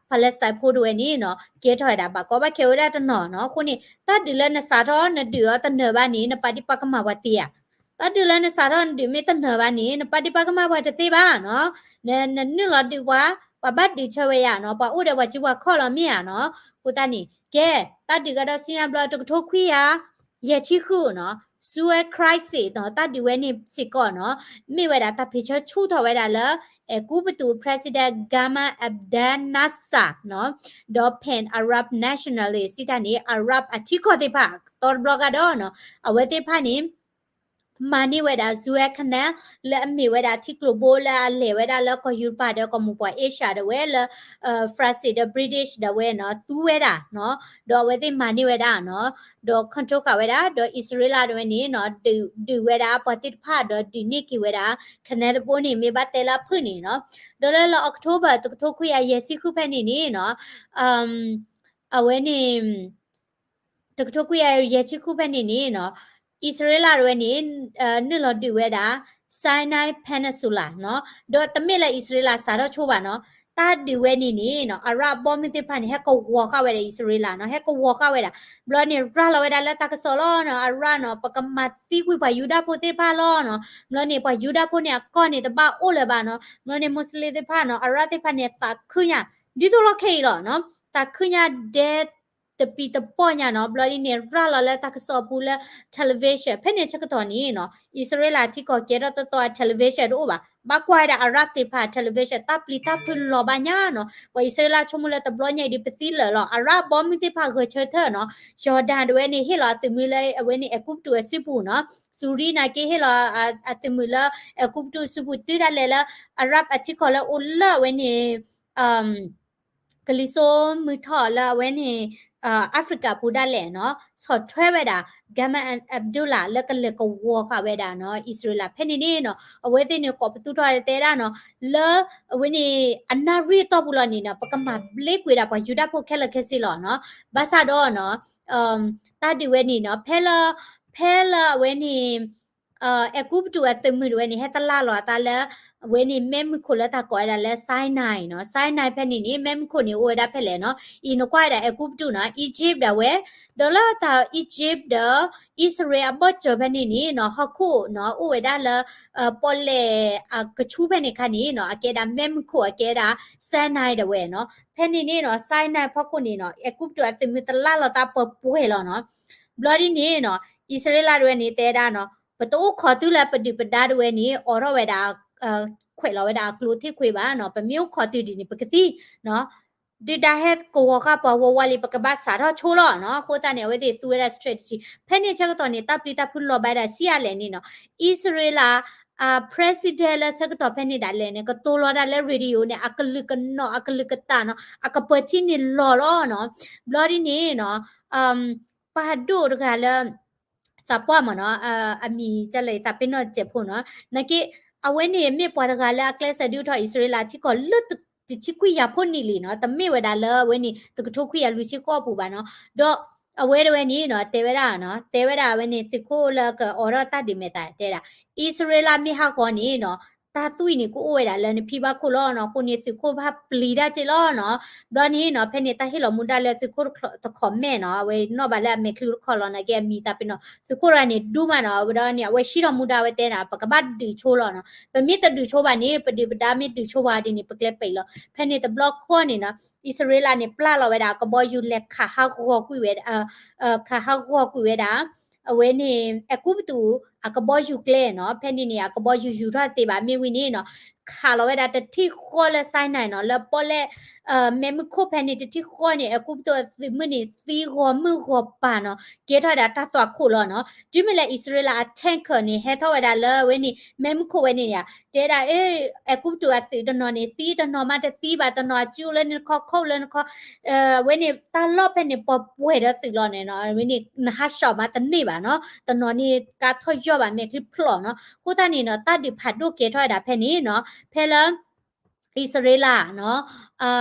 Palestine ဖိတဝဲန့ၣ်နီၤ ကဲထီၣ်ဝဲဒၣ်ဘၣ်ကီဘၣ်ခဲဝဲဒၣ်တနီၤနီၤ အဃိန့ၣ် တၢ်ဒုးလၢနစးထီၣ်နဒုးအီၤတနၢၤဘၣ်န့ၣ် နပာ်ဒံးပာ်ကမၣ်ပှၤသ့ဧါ တၢ်ဒုးလၢနစးထီၣ်နဒုးမ့ၢ်တနၢၤဘၣ်န့ၣ် နပာ်ဒံးပာ်ကမၣ်ပှၤတသ့ဘၣ်နီၤ နနုာ်လီၤဒုးပှၤ ပှၤဘၣ်ဒုးဆၢဝဲယၤနီၤ ပှၤအိၣ်ဒီးပှၤစုပှၤခီၣ်လီၤမ့ၢ်ဧါနီၤ အဃိသတးန့ၣ် ကဲ တၢ်ဒုးကဒီးဆူညါဘျီတကထိခွံကယၤ ယဲၢ်ဆံဃုနီၤ Suez Crisis နီၤ တၢ်ဒုးဝဲန့ၣ်စ့ၢ်ကီးနီၤ မ့ၢ်ဝဲဒၣ်တၢ်ဖံးဆၢဆူၣ်ထီၣ်ဝဲဒၣ်လၢ အဲၤကူပတူး President Gamal Abdel Nasser နီၤ ဒီး Pan Arab Nationalist စံးတၢ်န့ၣ် Arab အထံကီၢ်သ့ၣ်တဖၣ် သီတဘျီကဒီးနီၤ အဝဲသ့ၣ်တဖၣ်န့ၣ် မၤန့ၢ်ဝဲဒၣ် Suez Canal လၢအမ့ၢ်ဝဲဒၣ်ထံကျိၤဘိလၢအလဲၤဝဲဒၣ်လၢကီၢ်ယူရပၤဒီးကီၢ်မိၢ်ပှၢ်အ့ရှၢၣ်ဒၣ်ဝဲလၢ France ဒီး British ဒၣ်ဝဲနီၤ သူဝဲဒၣ်နီၤ ဒီးအဝဲသ့ၣ်မၤန့ၢ်ဝဲဒၣ်နီၤ ဒီး control ဃာ်ဝဲဒၣ် ဒီးအံၣ်စရ့လးဒၣ်ဝဲန့ၣ်နီၤ ဒုးဝဲဒၣ်ပှၤသ့ၣ်တဖၣ်ဒီးဒုးန့ၢ်က့ၤဝဲဒၣ် Canal တဘိန့ၣ် မ့ၢ်ဘၣ်တဲလၢအဖုၣ်န့ၣ်နီၤ ဒီးလၢလၢ October တကထိခွံကယၤယဲၢ်ဆံဃုဖဲန့ၣ်န့ၣ်နီၤ အဝဲန့ၣ် တကထိခွံကယၤယဲၢ်ဆံဃုဖဲန့ၣ်န့ၣ်နီၤ အံၣ်စရ့လးတဝဲန့ၣ် နုာ်လီၤဒုးဝဲဒၣ် Sinai Peninsula နီၤ, ဒီးတမ့ၢ်လၢအံၣ်စရ့လးစးထီၣ်ဆိဘၣ်နီၤ, တၢ်ဒုးဝဲန့ၣ်န့ၣ်နီၤ အရၣ်ဘီမုၢ်သ့ၣ်တဖၣ်န့ၣ် ဟဲကဝီၤဃာ်ဝဲဒၣ်အံၣ်စရ့လးနီၤ, ဟဲကဝီၤဃာ်ဝဲဒၣ်, ဘျီန့ၣ် ရၤလီၤဝဲဒၣ်လၢတၢ်ကစီၣ်လီၤနီၤ, အရၣ်နီၤ ပကမၤသံကွံာ်ပှၤယူဒၤဖိသ့ၣ်တဖၣ်လီၤနီၤ, ဘျီန့ၣ် ပှၤယူဒၤဖိန့ၣ် အကီၢ်န့ၣ်တဘၣ်အိၣ်လၢၤဘၣ်နီၤ, ဘျီန့ၣ် Muslim သ့ၣ်တဖၣ်နီၤ အရၣ်သ့ၣ်တဖၣ်န့ၣ် သးခုညါ ဒ်သိးလီၢ်ခဲအံၤလီၤနီၤ, သးခုညါဒဲ တပံၤတပီၢ်ညါနီၤ, ဘျီဒ်န့ၣ် ရၤလီၤလၢတၢ်ကစီၣ်အပူၤလၢ television ဖဲန့ၣ်ဆၢကတီၢ်န့ၣ်နီၤ, အံၣ်စရ့လးထံကီၢ်ကဲထီၣ်သီသီအ television တအိၣ်ဘၣ်, ဘၣ်ကွၢ်ဝဲဒၣ်အရၣ်သ့ၣ်တဖၣ် television တၢ်ပျံၤတၢ်ဖုးလီၤဘၣ်ညါနီၤ, ပှၤအံၣ်စရ့လးဆိကမိၣ်လၢတဘျီညါအံၤဒ် ပသံလၢာ်လီၤ, အရၣ်ဘီမုၢ်သ့ၣ်တဖၣ်ဂဲၤဆၢထၢၣ်နီၤ, Jordan တဝဲန့ၣ် ဟ့ၣ်လီၤအသုးမုၢ်လၢအဝဲန့ၣ် အဲၤကူပတူးအစုပူၤနီၤ, စူၤရံနာ်က့ဟ့ၣ်လီၤအသုးမုၢ်လၢ အဲၤကူပတူးအစုပူၤ တုၤဒၣ်လဲာ်လၢ အရၣ်အထံကီၢ်လၢအိၣ်လၢအဝဲန့ၣ် ကလံၤစိမုၢ်ထီၣ်လၢအဝဲန့ၣ် Africa ပူၤဒၣ်လဲာ်နီၤ, ဆီၣ်ထွဲဝဲဒၣ် Gamal Abdullah လၢကလဲၤကဝီၤဃာ်ဝဲဒၣ်နီၤ အံၣ်စရ့လး ဖဲန့ၣ်န့ၣ်နီၤ, အဝဲသ့ၣ်န့ၣ် ကိးပသူထီၣ်တဲဒၣ်နီၤ, လၢအဝဲန့ၣ် အနၣ်ရံၣ်အတီၢ်ပူၤလီၤန့ၣ်နီၤ ပကမၤဘျ့ကွံာ်ဒၣ်ပှၤယူဒၤဖိခဲလၢာ်ခဲဆ့လီၤနီၤ, ဘၣ်ဆၣ်ဒီးနီၤ တၢ်ဒုးဝဲန့ၣ်နီၤ ဖဲလၢ ဖဲလၢအဝဲန့ၣ် အဲၤကူပတူးအသုးမုၢ်တဝဲန့ၣ် ဟဲတလၢ်လီၤအသးလၢ အဝဲန့ၣ် မ့ၢ်မုၢ်ခိၣ်လၢတၢ်ကိးဝဲဒၣ်လၢ Sinai နီၤ, Sinai ဖဲန့ၣ်န့ၣ် မ့ၢ်မုၢ်ခိၣ်န့ၣ် အိၣ်ဝဲဒၣ်ဖဲလဲၣ်နီၤ, အံၤနကွၢ်ဝဲဒၣ် အဲၤကူပတူးနီၤ Egypt ဒၣ်ဝဲ, ဒီးလၢတၢ် Egypt ဒီး အံၣ်စရ့လးအဘီၣ်စၢၤဖဲန့ၣ်န့ၣ်နီၤ ဟီၣ်ခိၣ်နီၤ အိၣ်ဝဲဒၣ်လၢ ပီၣ်လဲၣ်အကဆူဖဲန့ၣ်ခါန့ၣ်နီၤ အကဲဒၣ်မ့ၢ်မုၢ်ခိၣ်အကဲဒၣ် Sinai ဒၣ်ဝဲနီၤ, ဖဲန့ၣ်န့ၣ်နီၤ Sinai ဖီခိၣ်န့ၣ်နီၤ အဲၤကူပတူးအသုးမုၢ်တလၢ်လီၤသးပှဲၤပှဲၤလီၤနီၤ, ဘျီဒ်န့ၣ်နီၤ အံၣ်စရ့လးတဝဲန့ၣ် တဲဒၣ်နီၤ ပတအိၣ်ခိးသုလၢပဒုၣ်ပဒါတဝဲန့ၣ် အိးထီၣ်ဝဲဒၣ် ခွဲးလီၤဝဲဒၣ်အကျိထံၣ်ခွ့ဘၣ်နီၤ, ပမ့ၢ်အိၣ်ခိးသုဒ်န့ၣ် ပကသံနီၤ, ဒုၣ်ဒါဟဲကဝီၤဃာ်ပှၤဝီဝါလံ ပကဘၣ်စးထီၣ်ဆိလီၤနီၤ, အဃိသတးန့ၣ် အဝဲသ့ၣ်သူဝဲဒၣ် strategy ဖဲန့ၣ်ဆၢကတီၢ်န့ၣ် တၢ်ပျံၤတၢ်ဖုးလီၤဘၣ်ဒၣ်ဆံးအါလဲၣ်န့ၣ်နီၤ, အံၣ်စရ့လး president လၢဆၢကတီၢ်ဖဲန့ၣ်ဒၣ်လဲာ်န့ၣ် ကတိၤလီၤဒၣ်လၢ radio န့ၣ် အကလုာ်ကနီၣ် အကလုာ်ကတၢၢ်နီၤ အကပၢၤထံန့ၣ်လီၤလီၤနီၤ, ဘျီဒ်န့ၣ်နီၤ ပှၤဒိၣ်တဂၤလၢ သးပှၢ်မ့ၢ်နီၤ အမံၤကလဲၣ် သးပ့ၤနီၣ်စဲးဖိနီၤ နာ်က့ အဝဲန့ၣ်မ့ၢ်ပှၤတဂၤလၢအကျဲးစၢးဒုးအိၣ်ထီၣ်အံၣ်စရ့လးထံကီၢ်လၢတဆံခွံကယၤဖိနံၣ်လံနီၤ, တမ့ၢ်ဝဲဒၣ်လၢအဝဲန့ၣ် တကထိခွံကယၤလွံၢ်ဆံဃိးအပူၤဘၣ်နီၤ, ဒီးအဝဲတဝဲန့ၣ်နီၤ တဲဝဲဒၣ်နီၤ တဲဝဲဒၣ်အဝဲန့ၣ် သုးခိၣ်လၢကအိးထီၣ်တၢ်ဒုးမဲာ်သၣ်တဲဒၣ် အံၣ်စရ့လးမ့ၢ်ဟးဂီၤန့ၣ်နီၤ တၢ်သွံၣ်န့ၣ် ကအိၣ်ဝဲဒၣ်လၢနဖံဘၣ်ခိၣ်လီၤနီၤ, အဃိန့ၣ် သုးခိၣ်ဘၣ်ပျံၤတၢ်က့လီၤနီၤ, ဘျီန့ၣ်နီၤ ဖဲန့ၣ်တၢ်ဟ့ၣ်လီၤမူဒါလၢသုးခိၣ်တခီမဲာ်နီၤ, အဝဲနီၣ်ဘၣ်လၢအမဲာ်ချံတခီလီၤ နာ်က့အမံၤသးပ့ၤနီၣ် သုးခိၣ်တဂၤန့ၣ် ဒူမးနီၤ, အဝဲဒီးန့ၣ် အဝဲဟံးထီၣ်မူဒါဝဲတဲနီၤ ပကဘၣ်ဒုးဆိလီၤနီၤ, ပမ့ၢ်တဒုးဆိဘၣ်န့ၣ် ပဒုၣ်ပဒါမ့ၢ်ဒုးဆိဘၣ်ဒ်န့ၣ် ပကျဲပံးလီၤ, ဖဲန့ၣ်တဘျီဃီန့ၣ်နီၤ အံၣ်စရ့လးန့ၣ် ပျၢ်လီၤဝဲဒၣ်အကဘီယူၤလဲၤခးဟးဂီၤကွံာ်ဝဲဒၣ် ခးဟးဂီၤကွံာ်ဝဲဒၣ် အဝဲန့ၣ် အဲၤကူပတူး အကဘီယူၤကျဲနီၤ, ဖဲန့ၣ်န့ၣ် အကဘီယူၤယူၤထီၣ်သ့ဘၣ် မ့ၢ်ဝံၤန့ၣ်နီၤ ခးလီၤဝဲဒၣ်တထံၣ်ဃီလၢ Sinai နီၤ, လၢပီၣ်လဲၣ် မဲးမုၢ်ခိၣ်ဖဲန့ၣ် တထံၣ်ဃီန့ၣ် အဲၤကူပတူးအသုးမုၢ်န့ၣ် သံဂီၤမုၢ်ဂီၤပၤနီၤ, ကဲထီၣ်ဝဲဒၣ်တၢ်သွၣ်ခိၣ်လီၤနီၤ, တုၤမ့ၢ်လၢအံၣ်စရ့လးအ tanker န့ၣ် ဟဲထီၣ်ဝဲဒၣ်လၢအဝဲန့ၣ် မဲးမုၢ်ခိၣ်ဝဲန့ၣ် တဲဒၣ် အဲၤကူပတူးအသုးတနီၤန့ၣ် သံတနီၤမးတသံဘၣ်, တနီၤအစုအိၣ်လၢနခီ ခီၣ်လၢနခီ အဝဲန့ၣ် တၢ်လီၢ်ဖဲန့ၣ် ပှဲၤပှဲၤဒီးသုးလီၤန့ၣ်နီၤ, အဝဲန့ၣ် နဟးဆှီမးတန့ၢ်ဘၣ်နီၤ, တနီၤန့ၣ် ကါထီၣ်ယီၢ်ဘၣ် မဲာ်ချံဖျိးနီၤ, အဃိသတးန့ၣ်နီၤ တၢ်ဒုးဖးဒိၣ်ကဲထီၣ်ဝဲဒၣ်ဖဲန့ၣ်နီၤ, ဖဲလၢ အံၣ်စရ့လးနီၤ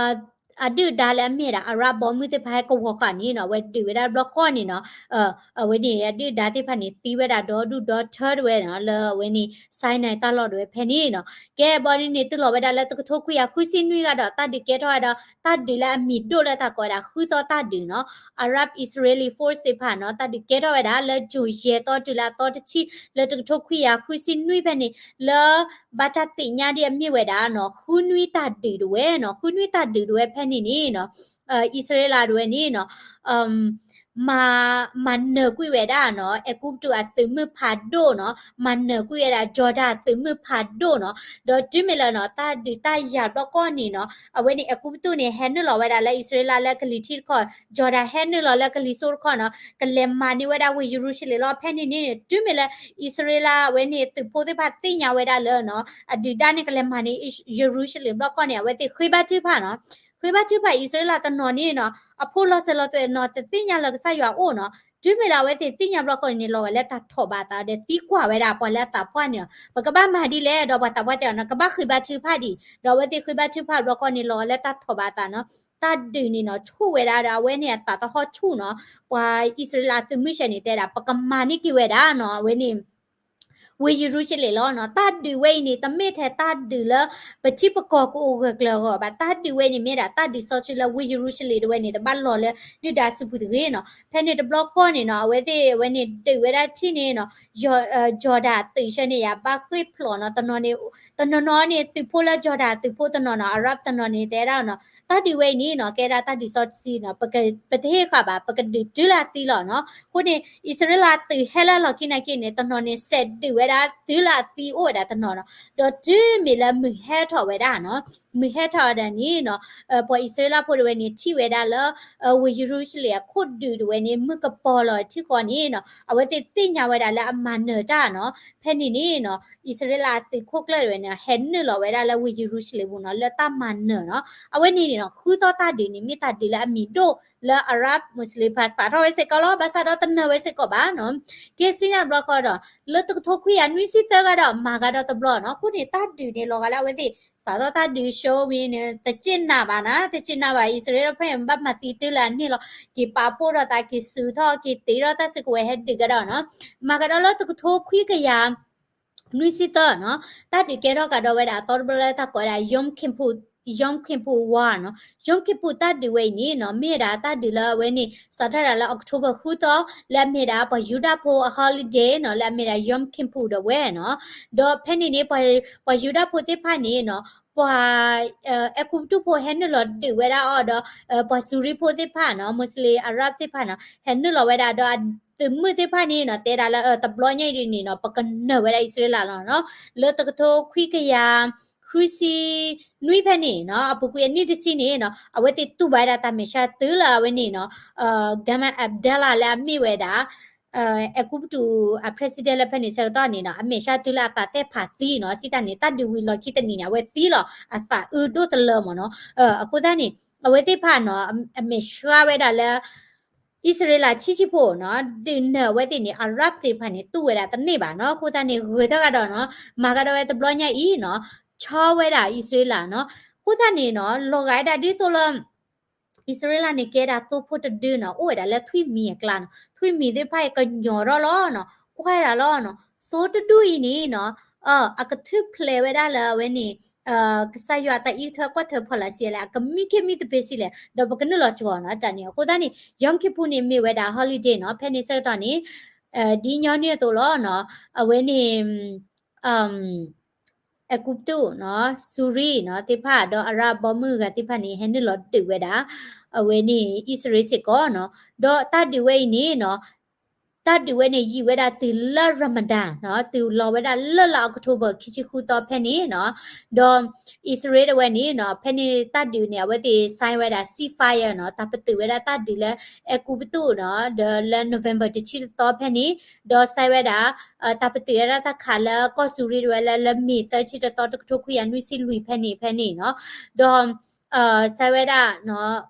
အဒုၣ်ဒါလၢအမ့ၢ်ဒၣ်အရၣ်ဘီမုၢ်သ့ၣ်တဖၣ်ဟဲကဝီၤဃာ်န့ၣ်နီၤ, အဝဲဒုးဝဲဒၣ်တဘျီဃီန့ၣ်နီၤ, အဝဲန့ၣ် အဒုၣ်ဒါသ့ၣ်တဖၣ်န့ၣ် သံဝဲဒၣ်ဒီဒူၣ်ဒီထၢတဝဲနီၤ လၢအဝဲန့ၣ် Sinai တၢ်လီၢ်တဝဲဖဲန့ၣ်နီၤ, ကဲဘီန့ၣ်န့ၣ် တုၤလီၤဝဲဒၣ်လၢတကထိခွံကယၤဃုဆံနွံဂၤဒီး တၢ်ဒုးကဲထီၣ်ဝဲဒီး တၢ်ဒုးလၢအမံၤဒိၣ်လၢတၢ်ကိးဝဲဒၣ် ဃုသီတၢ်ဒုးနီၤ, Arab Israeli Force သ့ၣ်တဖၣ်နီၤ တၢ်ဒုးကဲထီၣ်ဝဲဒၣ်လၢ June ယဲၢ်သီတုၤလၢအသီတဆံ လၢတကထိခွံကယၤဃုဆံနွံဖဲန့ၣ် လၢ ဘၣ်တၢ်သ့ၣ်ညါဒ်အမ့ၢ်ဝဲဒၣ်နီၤ ဃုနွံတၢ်ဒုးတဝဲနီၤ, ဃုနွံတၢ်ဒုးတဝဲဖဲန့ၣ်န့ၣ်နီၤ, အံၣ်စရ့လးတဝဲန့ၣ်နီၤ မၤနၢၤကွံာ်ဝဲဒၣ်နီၤ အဲၤကူပတူးအသုးမုၢ်ဖးဒိၣ်နီၤ, မၤနၢၤကွံာ်ဝဲဒၣ် Jordan အသုးမုၢ်ဖးဒိၣ်နီၤ, ဒီးတုၤမ့ၢ်လၢနီၤ တၢ်ဒုးတၢ်ယၤဘျီဃီန့ၣ်နီၤ အဝဲန့ၣ် အဲၤကူပတူးန့ၣ် ဟဲနုာ်လီၤဝဲဒၣ်လၢအံၣ်စရ့လးလၢကလံၤထံးတခီ, Jordan ဟဲနုာ်လီၤလၢကလံၤစိးတခီနီၤ, ကလဲၤမၤန့ၢ်ဝဲဒၣ်ဝ့ၢ်ယရူၤၡလ့ၣ်လီၤ. ဖဲန့ၣ်န့ၣ် တုၤမ့ၢ်လၢအံၣ်စရ့လးအဝဲန့ၣ် သုးဖိသ့ၣ်တဖၣ်သ့ၣ်ညါဝဲဒၣ်လၢနီၤ အဒုၣ်ဒါန့ၣ် ကလဲၤမၤန့ၢ်ယရူၤၡလ့ၣ်ဘျီဃီန့ၣ် အဝဲသ့ၣ်ဃ့ဘါထုကဖၣ်နီၤ, ဃ့ဘါထုကဖၣ်အံၣ်စရ့လးတနီၤန့ၣ်နီၤ အဖိလီၤစၢၤလီၤသွဲၣ်နီၤ တသ့ၣ်ညါလၢကစၢ်ယွၤအအိၣ်နီၤ, တုၤမ့ၢ်လၢအဝဲသ့ၣ်သ့ၣ်ညါဘျီဃီန့ၣ် လီၤဂာ်လၢတၢ်ထီၣ်ဘၣ်အသးဒီးသံကွၢ်ဝဲဒၣ်ပှၤလၢအသးပှၢ်န့ၣ်လီၤ. ပကဘၣ်မၤဒ်လဲၣ် ဒီးပှၤသးပှၢ်တဲအီၤနီၤ ကဘၣ်ဃ့ဘါထုကဖၣ်ဒံး, ဒီးအဝဲသ့ၣ်ဃ့ဘါထုကဖၣ်ဘျီဃီန့ၣ် လီၤဂာ်လၢတၢ်ထီၣ်ဘၣ်အသးနီၤ တၢ်ဒုးန့ၣ်နီၤ ဆူၣ်ဝဲဒၣ်ဒီး အဝဲန့ၣ်အသးသဟီၣ်ဆူၣ်နီၤ, ပှၤအံၣ်စရ့လးသုးမုၢ်ဆဲးန့ၣ် တဲဒၣ် ပကမၤန့ၢ်က့ၤဝဲဒၣ်နီၤ အဝဲန့ၣ် ဝ့ၢ်ယရူၤၡလ့ၣ်လီၤနီၤ. တၢ်ဒုးဝဲအံၤန့ၣ် တမ့ၢ်ထဲတၢ်ဒုးလၢ ပထံပကီၢ်ကအိၣ်ဂၢၢ်ကျၢၤအဂီၢ်ဘၣ်, တၢ်ဒုးဝဲအံၤန့ၣ် မ့ၢ်ဒၣ်တၢ်ဒုးစီဆှံလၢဝ့ၢ်ယရူၤၡလ့ၣ်တဝဲန့ၣ် တဘၣ်လီၤလၢဒုၣ်ဒါစုပူၤတဂ့ၤနီၤ. ဖဲန့ၣ်တဘျီဃီန့ၣ်နီၤ အဝဲသ့ၣ်ဝဲန့ၣ်ဒုးဝဲဒၣ်ထံၣ်န့ၣ်နီၤ, ယီၤဒၣ်သုးဆၢန့ၣ် ယဘၣ်ဃ့ၢ်ဖျိးနီၤ, တနီၤန့ၣ် တနီၤနီၤန့ၣ် သုးဖိလၢယီၤဒၣ်သုးဖိတနီၤနီၤ အရၣ်တနီၤန့ၣ် တဲဒၣ်နီၤ, တၢ်ဒုးဝဲအံၤန့ၣ်နီၤ ကဲဒၣ်တၢ်ဒုးစီဆှံနီၤ, ပတဟ့ၣ်ဃာ်ဘၣ် ပကဒုးတုၤလၢအသံလီၤနီၤ. အဃိန့ၣ် အံၣ်စရ့လးသုးဟဲလၢလီၢ်ခံနာ်က့န့ၣ် တနီၤန့ၣ် စဲးဒုးဝဲဒၣ်တုၤလၢအသံအိၣ်ဝဲဒၣ်တနီၤနီၤ, ဒီးတုၤမ့ၢ်လၢမုၢ်ဟဲထီၣ်ဝဲဒၣ်နီၤ, မုၢ်ဟဲထီၣ်ဝဲဒၣ်န့ၣ်နီၤ ပှၤအံၣ်စရ့လးဖိတဝဲန့ၣ် ထံၣ်ဝဲဒၣ်လၢ ဝ့ၢ်ယရူၤၡလ့ၣ်အခိၣ်ဒုးတဝဲန့ၣ် မုၢ်ကပီၤလီၤထံဃီန့ၣ်နီၤ အဝဲသ့ၣ်သ့ၣ်ညါဝဲဒၣ်လၢအမၤနၢၤတၢ်နီၤ. ဖဲန့ၣ်န့ၣ်နီၤ အံၣ်စရ့လးအသုးခိၣ်ကျၢၢ်တဝဲန့ၣ် ဟဲနုာ်လီၤဝဲဒၣ်လၢဝ့ၢ်ယရူၤၡလ့ၣ်ပူၤနီၤ လၢတၢ်မၤနၢၤနီၤ. အဝဲန့ၣ်န့ၣ်နီၤ ဃုသီၣ်တၢ်ဒုးန့ၣ် မ့ၢ်တၢ်ဒုးလၢအမံၤဒိၣ်လၢအရၣ်မူးစလ့ၣ်တဖၣ်စးထီၣ်ဝဲစ့ၢ်ကီးလီၤ. ဘၣ်ဆၣ်ဒီးတနၢၤဝဲစ့ၢ်ကီးဘၣ်နီၤ. ကဲစံးညါတဘျီဃီဒီး လၢတကထိခွံကယၤနွံဆံသၢကဒီး မၤကဒီးတဘျီနီၤ. အဃိန့ၣ် တၢ်ဒုးန့ၣ် လီၤဂာ်လၢအဝဲသ့ၣ် စးထီၣ်တၢ်ဒုး show ဝံၤန့ၣ် တစ့ၣ်နၤဘၣ်နၤ, တစ့ၣ်နၤဘၣ် အံၣ်စရ့လးဖဲန့ၣ် ဘၣ်မၤသံတုၤလၢအန့ၣ်လီၤ. က့ၤပာ်ဖှိၣ်ထီၣ်သး က့ၤစူၤထီၣ် က့ၤတ့ထီၣ်တၢ်စုကဝဲၤ ဟဲဒုးကဒီးနီၤ. မၤကဒီးလၢတကထိခွံကယၤ နွံဆံသၢနီၤ, တၢ်ဒုးကဲထီၣ်ကဒီးဝဲဒၣ်အသီတဘျီလၢတၢ်ကိးဝဲဒၣ် Yom Kippur, Yom Kippur War နီၤ. Yom Kippur တၢ်ဒုးဝဲအံၤန့ၣ်နီၤ မ့ၢ်ဝဲဒၣ်တၢ်ဒုးလၢအဝဲန့ၣ် စးထီၣ်ဒၣ်လၢ October ဃုသီ လၢအမ့ၢ်ဒၣ်ပှၤယူဒၤဖိအ holiday နီၤ လၢအမ့ၢ်ဒၣ် Yom Kippur ဒီးဝဲနီၤ. ဒီးဖဲန့ၣ်န့ၣ် ပှၤယူဒၤဖိသ့ၣ်တဖၣ်န့ၣ်နီၤ ပှၤ အဲၤကူပတူးဖိဟဲနုာ်လီၤဒုးဝဲဒၣ်အီၤဒီး ပှၤစူၤရံဖိသ့ၣ်တဖၣ်နီၤ Muslim Arab သ့ၣ်တဖၣ်နီၤ ဟဲနုာ်လီၤဝဲဒၣ်ဒီးအသုးမုၢ်သ့ၣ်တဖၣ်န့ၣ်နီၤ တဲဒၣ်လၢတဘျီညါအံၤဒ်န့ၣ်နီၤ ပကနၢၤဝဲဒၣ်အံၣ်စရ့လးလီၤနီၤ. လၢတကထိခွံကယၤ ဃုဆံနွံဖဲန့ၣ်နီၤ အပူၤကွံာ်အနံၣ်တဆံန့ၣ်နီၤ အဝဲသ့ၣ်တူၢ်ဘၣ်ဝဲဒၣ်တၢ်မဲာ်ဆှးတုၤလၢအဝဲန့ၣ်နီၤ Gamal Abdallah လၢအမ့ၢ်ဝဲဒၣ် အဲၤကူပတူးအ president လၢဖဲန့ၣ်ဆၢကတီၢ်န့ၣ်နီၤ အမဲာ်ဆှးတုၤလၢအသးသဲၣ်ဖးသံနီၤ စံးတၢ်န့ၣ် တၢ်ဒုးဝံၤလီၢ်ခံတနံၤန့ၣ် အဝဲသံလီၤ အသးအုးဒိၣ်တလၢမ့ၢ်နီၤ. အဃိသတးန့ၣ် အဝဲသ့ၣ်တဖၣ်နီၤ အမဲာ်ဆှးဝဲဒၣ်လၢ အံၣ်စရ့လးဆံးဆံးဖိနီၤ ဒုးနၢၤအဝဲသ့ၣ်န့ၣ် Arab သ့ၣ်တဖၣ်န့ၣ် တူၢ်ဝဲဒၣ်တန့ၢ်ဘၣ်နီၤ. အဃိသတးန့ၣ် ဂဲၤထၢၣ်ကဒီးနီၤ မၤကဒီးဝဲတဘျီညါအံၤနီၤ ဆီဝဲဒၣ်အံၣ်စရ့လးနီၤ. အဃိသတးန့ၣ်နီၤ လီၤဂာ်ဝဲဒၣ်ဒ်သိးလၢ အံၣ်စရ့လးန့ၣ် ကဲဒၣ်သိဖိတဒုနီၤ အိၣ်ဝဲဒၣ်လၢထွံၣ်မံၤအကျါနီၤ ထွံၣ်မံၤသ့ၣ်တဖၣ်အံၤကညီၤထီၣ်လီၤနီၤ ကွၢ်ဒၣ်လီၤနီၤ သိတဒူၣ်အံၤန့ၣ်နီၤ အကထူၣ်ဖျဲးဝဲဒၣ်လၢအဝဲန့ၣ် ကစၢ်ယွၤတၢ်အံးထွဲကွၢ်ထွဲဖီလာ်ဆံးလဲၣ် အကမံခ့မံသပ့ၤဆံးလဲၣ် ဒီးပကနုာ်လီၤကီၤနီၤ တၢ်န့ၣ် အဃိသတးန့ၣ် Yom Kippur န့ၣ် မ့ၢ်ဝဲဒၣ် holiday နီၤ ဖဲန့ၣ်ဆၢကတီၢ်န့ၣ် ဒ်ညီနုၢ်အသိးလီၤနီၤ အဝဲန့ၣ် အဲၤကူပတူးနီၤ စူၤရံနီၤ သ့ၣ်တဖၣ် ဒီးအရၣ်ဘီမုၢ်ဂၤသ့ၣ်တဖၣ်န့ၣ် ဟဲနုာ်လီၤဒုးဝဲဒၣ် အဝဲန့ၣ် အံၣ်စရ့လးစ့ၢ်ကီးနီၤ ဒီးတၢ်ဒုးဝဲအံၤန့ၣ်နီၤ တၢ်ဒုးဝဲန့ၣ် ယံာ်ဝဲဒၣ်တုၤလၢ Ramadan နီၤ တုၤလီၤဝဲဒၣ်လၢလါ October ခံဆံဃုသီဖဲန့ၣ်နီၤ ဒီးအံၣ်စရ့လးတဝဲန့ၣ်နီၤ ဖဲန့ၣ်တၢ်ဒုးန့ၣ် အဝဲသ့ၣ် sign ဝဲဒၣ် ceasefire နီၤ တၢ်ပတုာ်ဝဲဒၣ်တၢ်ဒုးလၢ အဲၤကူပတူးနီၤ ဒီးလၢ November တဆံတသီဖဲန့ၣ် ဒီး sign ဝဲဒၣ် တၢ်ပတုာ်ဝဲဒၣ်တၢ်ခးလၢကီၢ်စူၤရံတဝဲလၢ လၢမ့ၤသၢဆံတသီ တကထိခွံကယၤနွံဆံလွံၢ်ဖဲန့ၣ် ဖဲန့ၣ်နီၤ ဒီး sign ဝဲဒၣ်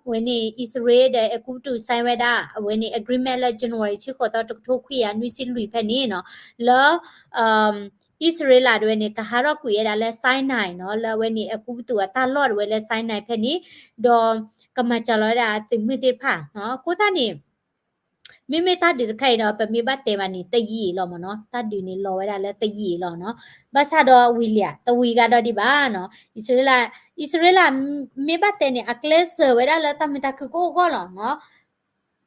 ဝဲန့ၣ် အံၣ်စရ့လးဒီးအဲၤကူပတူး sign ဝဲဒၣ် အဝဲန့ၣ် agreement လၢ January ဆံဃိးသီ တကထိခွံကယၤနွံဆံလွံၢ်ဖဲန့ၣ်နီၤ လၢ အံၣ်စရ့လးတဝဲန့ၣ် ကဟးထီၣ်ကွံာ်ဝဲဒၣ်လၢ Sinai နီၤ လၢအဝဲန့ၣ် အဲၤကူပတူးအတၢ်လီၢ်တဝဲလၢ Sinai ဖဲန့ၣ် ဒီးကမၤစှၤလီၤဝဲဒၣ်အသုးမုၢ်သ့ၣ်တဖၣ်နီၤ အဃိသတးန့ၣ် မ့မ့ၢ်တၢ်ဒုးတခါအံၤဒီး ပမ့ၢ်ဘၣ်တဲဘၣ်န့ၣ် တယံာ်အံၤလီၤမ့ၢ်နီၤ တၢ်ဒုးန့ၣ်လီၤဝဲဒၣ်လၢတယံာ်အံၤလီၤနီၤ ဘၣ်ဆၣ်ဒီးဝံၤလံဧါ တဝံၤဂၤဒီးဒံးဘၣ်နီၤ အံၣ်စရ့လး အံၣ်စရ့လး မ့ၢ်ဘၣ်တဲန့ၣ် အကျဲးစၢးဝဲဒၣ်လၢတၢ်မုာ်တၢ်ခုၣ်ကအိၣ်အဂီၢ်လီၤနီၤ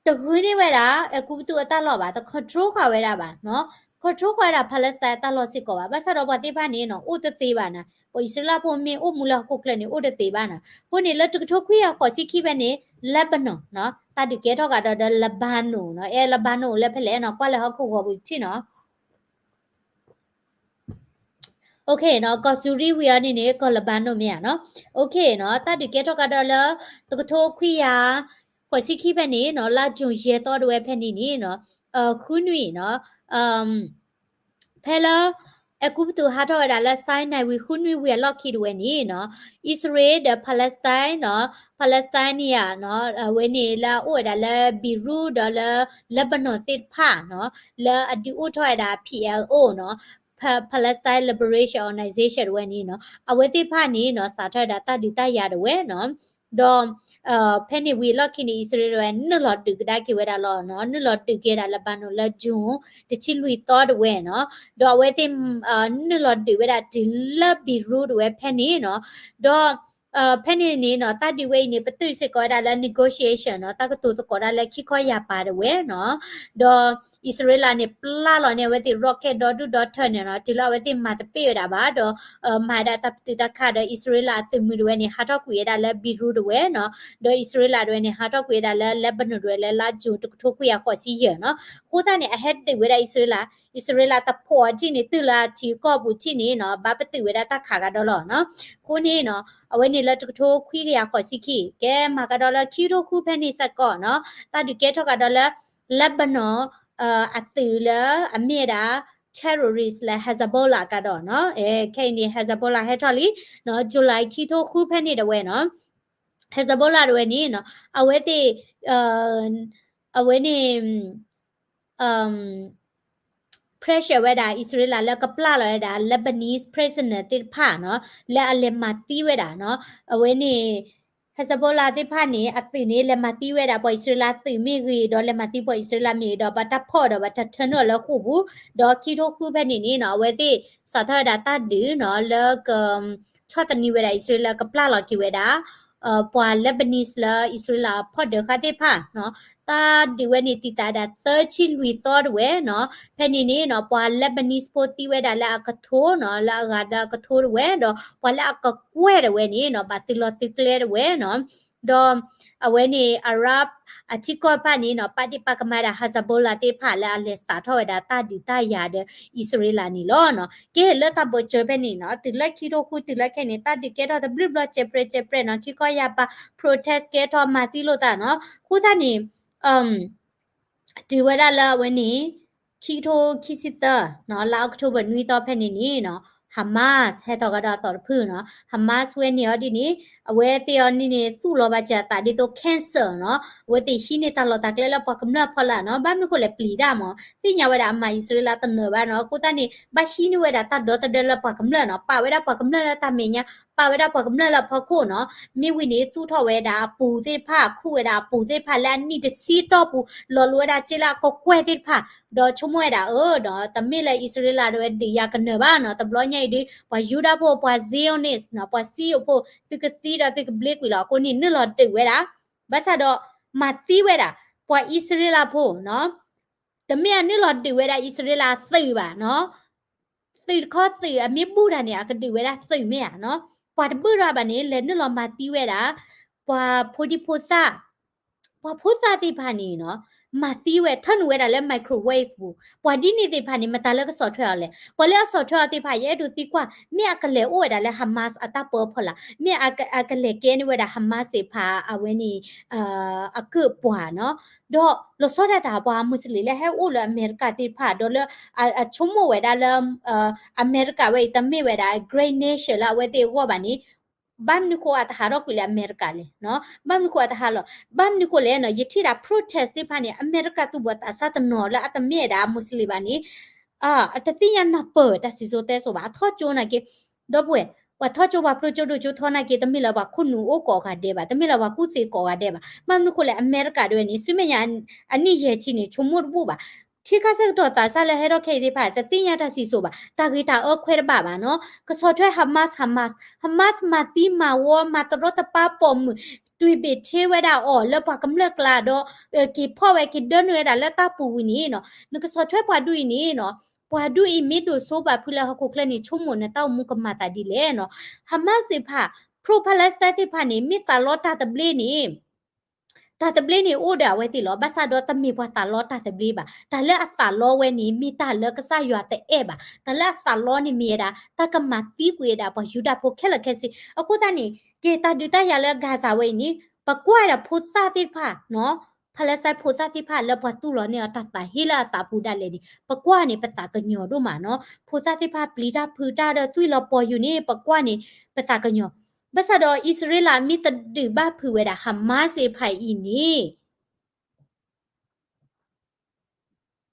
တဃုန့ၢ်ဝဲဒၣ် အဲၤကူပတူးအတၢ်လီၢ်ဘၣ် တ control ဃာ်ဝဲဒၣ်ဘၣ်နီၤ control ဃာ်ဝဲဒၣ် Palestine အတၢ်လီၢ်စ့ၢ်ကီးဘၣ် ဘၣ်ဆၣ်ဒီးပှၤသ့ၣ်တဖၣ်န့ၣ်နီၤ အိၣ်တသ့ဘၣ်နီၤ ပှၤအံၣ်စရ့လးဖိမ့ၢ်အိၣ်မူလၢဟီၣ်ခိၣ်ချၢန့ၣ် အိၣ်တသ့ဘၣ်နီၤ အဃိန့ၣ် လၢတကထိခွံကယၤဃိးဆံခံဖဲန့ၣ် Lebanon နီၤ တၢ်ဒုးကဲထီၣ်ကဒီးဒီး Lebanon နီၤ အဲ Lebanon လၢဖဲလဲၣ်နီၤ ကွၢ်လၢဟီၣ်ခိၣ်ဂီၤပူၤထံၣ်နီၤ OK နီၤ ကီၢ်စူၤရံဝံၤအီၤန့ၣ်န့ၣ် ကီၢ် Lebanon မ့ၢ်ဧါနီၤ OK နီၤ တၢ်ဒုးကဲထီၣ်ကဒီးလၢ တကထိခွံကယၤဃိးဆံခံဖဲန့ၣ်နီၤ လါ June ယဲၢ်သီတဝဲဖဲန့ၣ်န့ၣ်နီၤ ဃုနွံနီၤ ဖဲလၢ အဲၤကူပတူးဟးထီၣ်ဝဲဒၣ်လၢ Sinai ဝံၤ ဃုနွံဝံၤအလီၢ်ခံတဝဲန့ၣ်နီၤ အံၣ်စရ့လးဒီး Palestine နီၤ Palestine န့ၣ်ဧါနီၤ အဝဲန့ၣ်လၢအအိၣ်ဝဲဒၣ်လၢ Beirut ဒီးလၢ Lebanon သ့ၣ်တဖၣ်နီၤ လၢအဒုးအိၣ်ထီၣ်ဝဲဒၣ် P L O နီၤ Palestine Liberation Organization တဝဲန့ၣ်နီၤ အဝဲသ့ၣ်တဖၣ်န့ၣ်နီၤ စးထီၣ်ဝဲဒၣ်တၢ်ဒုးတၢ်ယၤတဝဲနီၤ ဒီး ဖဲန့ၣ်ဝံၤအလီၢ်ခံန့ၣ် အံၣ်စရ့လးဝဲ နုာ်လီၤဒုးကဒါက့ၤဝဲဒၣ်လီၤနီၤ, နုာ်လီၤဒုးက့ၤဝဲဒၣ် Lebanon လၢ June တဆံလွံၢ်သီတဝဲနီၤ, ဒီးအဝဲသ့ၣ် နုာ်လီၤဒုးဝဲဒၣ်တုၤလၢ Beirut တဝဲဖဲန့ၣ်နီၤ, ဒီး ဖဲန့ၣ်န့ၣ်နီၤ တၢ်ဒုးဝဲအံၤန့ၣ် ပတုာ်စ့ၢ်ကီးဝဲဒၣ်လၢ negotiation နီၤ, တၢ်ကတိၤသကိးတၢ်လၢခံခီယာ်ပၤတဝဲနီၤ, ဒီးအံၣ်စရ့လးန့ၣ် ပျၢ်လီၤန့ၢ်အဝဲသ့ၣ် rocket ဒီဒူၣ်ဒီထၢန့ၣ်နီၤ, တုၤလၢအဝဲသ့ၣ်မၤတပ့ၢ်ဝဲဒၣ်ဘၣ်, ဒီး မၤဝဲဒၣ်တၢ်ပတုာ်တၢ်ခးဒီး အံၣ်စရ့လးအသုးမုၢ်တဝဲန့ၣ် ဟးထီၣ်ကွံာ်ဝဲဒၣ်လၢ Beirut တဝဲနီၤ, ဒီးအံၣ်စရ့လးတဝဲန့ၣ် ဟးထီၣ်ကွံာ်ဝဲဒၣ်လၢ Lebanon တဝဲလၢ လါ June တကထိခွံကယၤဃိးဆံယဲၢ်နီၤ, အဃိသတးန့ၣ် အဟဲဒုးဝဲဒၣ်အံၣ်စရ့လး, အံၣ်စရ့လးတဖိးအီၤထံၣ်န့ၣ် တုၤလၢအထံကီၢ်ပူၤထံၣ်န့ၣ်နီၤ ဘၣ်ပတုာ်ဝဲဒၣ်တၢ်ခးကဒီးလီၤနီၤ, အဃိန့ၣ်နီၤ အဝဲန့ၣ်လၢတကထိခွံကယၤဃိးဆံခံ ကဲမၤကဒီးလၢခံကထိဃုဖဲန့ၣ်စ့ၢ်ကီးနီၤ, တၢ်ဒုးကဲထီၣ်ကဒီးလၢ Lebanon အသုးလၢအမ့ၢ်ဝဲဒၣ် terrorist လၢ Hezbollah ကဒီးနီၤ, ခဲအံၤန့ၣ် Hezbollah ဟဲထီၣ်လံနီၤ, July ခံကထိဃုဖဲန့ၣ်တဝဲနီၤ, Hezbollah တဝဲန့ၣ်နီၤ အဝဲသ့ၣ် အဝဲန့ၣ် pressure ဝဲဒၣ် အံၣ်စရ့လးလၢကပျၢ်လီၤဝဲဒၣ် Lebanese prisoner သ့ၣ်တဖၣ်နီၤ လၢအလဲၤမၤသံဝဲဒၣ်နီၤ, အဝဲန့ၣ် Hezbollah သ့ၣ်တဖၣ်န့ၣ် အသုးန့ၣ် လဲၤမၤသံဝဲဒၣ်ပှၤအံၣ်စရ့လးသုးမ့ၢ်ဂ့ၤ ဒီးလဲၤမၤသံပှၤအံၣ်စရ့လးမ့ၢ်ဂ့ၤ ဒီးဘၣ်တၢ်ဖီၣ်ဒီးဘၣ်တၢ်ထၢနုာ်အီၤလၢဃိာ်ပူၤ, ဒီးခံကထိဃုဖဲန့ၣ်န့ၣ်နီၤ အဝဲသ့ၣ်စးထီၣ်ဝဲဒၣ်တၢ်ဒုးနီၤ လၢက ဆီၣ်သနံးဝဲဒၣ်အံၣ်စရ့လး ကပျၢ်လီၤက့ၤဝဲဒၣ် ပှၤ Lebanese လၢအံၣ်စရ့လးဖီၣ်ဒၢးဃာ်သ့ၣ်တဖၣ်နီၤ, တၢ်ဒုးဝဲန့ၣ်တံာ်တာ်ဝဲဒၣ်သၢဆံလွံၢ်သီတဝဲနီၤ, ဖဲန့ၣ်န့ၣ်နီၤ ပှၤ Lebanese ဖိသံဝဲဒၣ်လၢအကထိနီၤ လၢအဂၤလၢအကထိတဝဲဒီး ပှၤလၢအကကွဲၢ်တဝဲန့ၣ်နီၤ ဘၣ်သုးလီၤသုးကျဲတဝဲနီၤ, ဒီး အဝဲန့ၣ် Arab အထံကီၢ်တဖၣ်န့ၣ်နီၤ ပာ်ဒ့ၣ်ပာ်ကမၣ်ဒၣ် Hezbollah သ့ၣ်တဖၣ်လၢအလဲၤစးထီၣ်ဝဲဒၣ်တၢ်ဒုးတၢ်ယၤဒီးအံၣ်စရ့လးန့ၣ်လီၤနီၤ, ကဲလၢတၢ်ဘိးစၢၤဖဲန့ၣ်နီၤ တုၤလၢခံကထိဃုတုၤလၢခဲအံၤန့ၣ် တၢ်ဒုးကဲထီၣ်တဘျုးဘျီ ကဲပြဲးကဲပြဲးနီၤ ခံခီယာ်ပၤ protest ကဲထီၣ်မၤသံလိာ်သးနီၤ, အဃိသတးန့ၣ် တုၤဝဲဒၣ်လၢအဝဲန့ၣ် ခံကထိခံဆံသၢနီၤ လါ October နွံသီဖဲန့ၣ်န့ၣ်နီၤ Hamas ဟဲထီၣ်ကဒီးအသီတဖုနီၤ, Hamas ဝဲန့ၣ်အီၤဒ်န့ၣ် အဝဲသ့ၣ်အီၤန့ၣ်န့ၣ် သူၣ်လီၤဘၣ်စၢၤအသးဒ်သိး cancer နီၤ, အဝဲသ့ၣ်ဟံးန့ၢ်တၢ်လီၢ်တၢ်ကျဲလၢပှၤကမျၢၢ်အဖီလာ်နီၤ, ဘၣ်မနုၤဃိလဲၣ်ပျံၤတၢ်မး သ့ၣ်ညါဝဲဒၣ်အမၤအံၣ်စရ့လးတနၢၤဘၣ်နီၤ, အဃိသတးန့ၣ် ဘၣ်ဟံးန့ၢ်ဝဲဒၣ်တၢ်ဒီသဒၢလၢပှၤကမျၢၢ်နီၤ, ပာ်ဝဲဒၣ်ပှၤကမျၢၢ်လၢတၢ်မဲာ်ညါ, ပာ်ဝဲဒၣ်ပှၤကမျၢၢ်လၢအဖီခိၣ်နီၤ, မ့ၢ်ဝံၤန့ၣ် သူၣ်ထီၣ်ဝဲဒၣ်အပူၤသ့ၣ်တဖၣ်, ခူၣ်ဝဲဒၣ်အပူၤသ့ၣ်တဖၣ်လၢအနံၣ်တဆံတီၢ်ပူၤ, လီၤလိၤဝဲဒၣ်စ့လၢအကကွဲၢ်သ့ၣ်တဖၣ်, ဒီးဆိကမိၣ်ဝဲဒၣ်အၢ ဒီးတမ့ၢ်လၢအံၣ်စရ့လးဒီးဝဲဒုးယၤကနၢၤဘၣ်နီၤ, တဘျီညါအံၤဒီး ပှၤယူဒၤဖိ ပှၤ Zionist နီၤ, ပှၤစံယိၣ်ဖိ သုကသံဒီးသုကဘျ့ကွံာ်လီၤ, အဃိန့ၣ် နုာ်လီၤဒုးဝဲဒၣ်, ဘၣ်ဆၣ်ဒီး မၤသံဝဲဒၣ် ပှၤအံၣ်စရ့လးဖိနီၤ, တမ့ၢ်အနုာ်လီၤဒုးဝဲဒၣ်အံၣ်စရ့လးသုးဘၣ်နီၤ, သုးတခီသုးအမ့ၢ်ဘူၣ်တၢ်န့ၣ် အကဒုးဝဲဒၣ်သုးမ့ၢ်ဧါနီၤ, ပှၤတဘၣ်ဒၣ်ဘၣ်န့ၣ် လဲၤနုာ်လီၤမၤသံဝဲဒၣ် ပှၤဖိဒံဖိသၣ်, ပှၤဖိသၣ်သ့ၣ်တဖၣ်န့ၣ်နီၤ, မၤသံဝဲ ထၢနုာ်ဝဲဒၣ်လၢ microwave ပူၤ, ပှၤဒ်န့ၣ်သ့ၣ်တဖၣ်န့ၣ် မတၤလၢကဆီၣ်ထွဲအီၤလဲၣ်, ပှၤလၢအဆီၣ်ထွဲအီၤသ့ၣ်တဖၣ် ယအဲၣ်ဒိးသံကွၢ် မ့ၢ်အကလဲၤအိၣ်ဝဲဒၣ်လၢ Hamas အတၢ်ပၢဖီလာ်, မ့ၢ်အကလဲၤကဲန့ၢ်ဝဲဒၣ် Hamas သ့ၣ်တဖၣ်အဝဲန့ၣ် အကုၢ်ပှၤနီၤ, ဒီးလီၤဆီဒၣ်တၢ်ပှၤမူးစလ့ၣ်လၢဟဲအိၣ်လၢအမဲရကၤသ့ၣ်တဖၣ် ဒီးလၢအဆိကမိၣ်ဝဲဒၣ်လၢ အမဲရကၤဝဲအံၤ တမ့ၢ်ဝဲဒၣ် great nation လၢအဝဲသ့ၣ်အဂီၢ်ဘၣ်န့ၣ်, ဘၣ်မနုၤဃိအတဟးထီၣ်ကွံာ်လၢအမဲရကၤလဲၣ်, ဘၣ်မနုၤဃိအတဟးလီၤ, ဘၣ်မနုၤဃိလဲၣ်နီၤ, ယထံၣ်ဒၣ် protest သ့ၣ်တဖၣ်န့ၣ် အမဲရကၤသူၣ်ဘီၣ်သးစၢ်တနီၤလၢအတမ့ၢ်ဝဲဒၣ်မူးစလ့ၣ်ဘၣ်န့ၣ် အတသ့ၣ်ညါနၢ်ပၢၢ်တၢ်စံၣ်စိၤတဲစိၤဘၣ်, အထီၣ်ကၠိနာ်က့, ပှၤထီၣ်ကၠိပှၤဖျိကၠိဒိၣ်ကၠိထီနာ်က့ တမ့ၢ်လၢပှၤခိၣ်နူာ်အိၣ်ကိးဂၤဒဲးဘၣ်, တမ့ၢ်လၢပှၤကူၣ်သ့ကိးဂၤဒဲးဘၣ်, ဘၣ်မနုၤဃိလဲၣ် အမဲရကၤဒၣ်ဝဲန့ၣ် ဆူမဲာ်ညါအနံၣ်ယဲၢ်ဆံန့ၣ် ဆိကမိၣ်တဘူၣ်ဘၣ် ခ့ခါဆၢကတီၢ်သးစၢ်လၢဟဲထီၣ်ခဲအံၤသ့ၣ်တဖၣ် တသ့ၣ်ညါတၢ်စံၣ်စိၤဘၣ်, တၢ်ဂ့ၤတၢ်အၢခွဲးတဘၣ်ဘၣ်နီၤ, ကဆီၣ်ထွဲ Hamas Hamas Hamas မၤသံမၤဝီ မၤတရီတပါပိာ်မုၣ် တွံၢ်ဘ့ၣ်ထ့ဝဲဒၣ်အီၤလၢပှၤကမျၢၢ်ကျါဒီး က့ၤဖီၣ်ဝဲက့ၤဒၢနုာ်ဝဲဒၣ်လၢတၢ်ပူၤဝံၤန့ၣ်နီၤ, နကဆီၣ်ထွဲပှၤဒူၣ်အံၤန့ၣ်နီၤ, ပှၤဒူၣ်အံၤမ့ၢ်ဒိၣ်စိဘၣ်ဖုးလၢဟီၣ်ခိၣ်ချၢန့ၣ် ဆိကမိၣ်နတၢ်အိၣ်မူကမၤသးဒ်လဲၣ်နီၤ, Hamas သ့ၣ်တဖၣ် pro-Palestine သ့ၣ်တဖၣ်န့ၣ် မ့ၢ်သးလီတၢ်သဘျ့န့ၣ် တၢ်သဘျ့န့ၣ်အိၣ်ဒီးအဝဲသ့ၣ်လီၤ, ဘၣ်ဆၣ်ဒီးတမ့ၢ်ပှၤသးလီတၢ်သဘျ့ဘၣ်, တၢ်လၢအသးလီဝဲန့ၣ် မ့ၢ်တၢ်လၢကစၢ်ယွၤတအဲၣ်ဘၣ်, တၢ်လၢအသးလီန့ၣ်မ့ၢ်ဝဲဒၣ် တၢ်ကမၤသံကွံာ်ဝဲဒၣ်ပှၤယူဒၤဖိခဲလၢာ်ခဲဆ့, အဃိသတးန့ၣ် က့ၤတၢ်ဒုးတၢ်ယၤလၢ Gaza ဝဲအံၤန့ၣ် ပကွၢ်ဝဲဒၣ်ဖိသၣ်သ့ၣ်တဖၣ်နီၤ, Palestine ဖိသၣ်သ့ၣ်တဖၣ်လၢပှၤသူၣ်လီၤန့ၢ်အီၤတၢ်သးဟ့လၢအသးပူၤဒၣ်လဲာ်န့ၣ် ပကွၢ်န့ၣ် ပသးကညီၤဒိၣ်မးနီၤ, ဖိသၣ်သ့ၣ်တဖၣ်ပျံၤတၢ်ဖုးတၢ်ဒီးသွံၣ်လီၤပီၤယူၤန့ၣ် ပကွၢ်န့ၣ် ပသးကညီၤ, ဘၣ်ဆၣ်ဒီးအံၣ်စရ့လးမ့ၢ်တဒုးဘၣ်ဖုးဝဲဒၣ် Hamas သ့ၣ်တဖၣ်အံၤန့ၣ်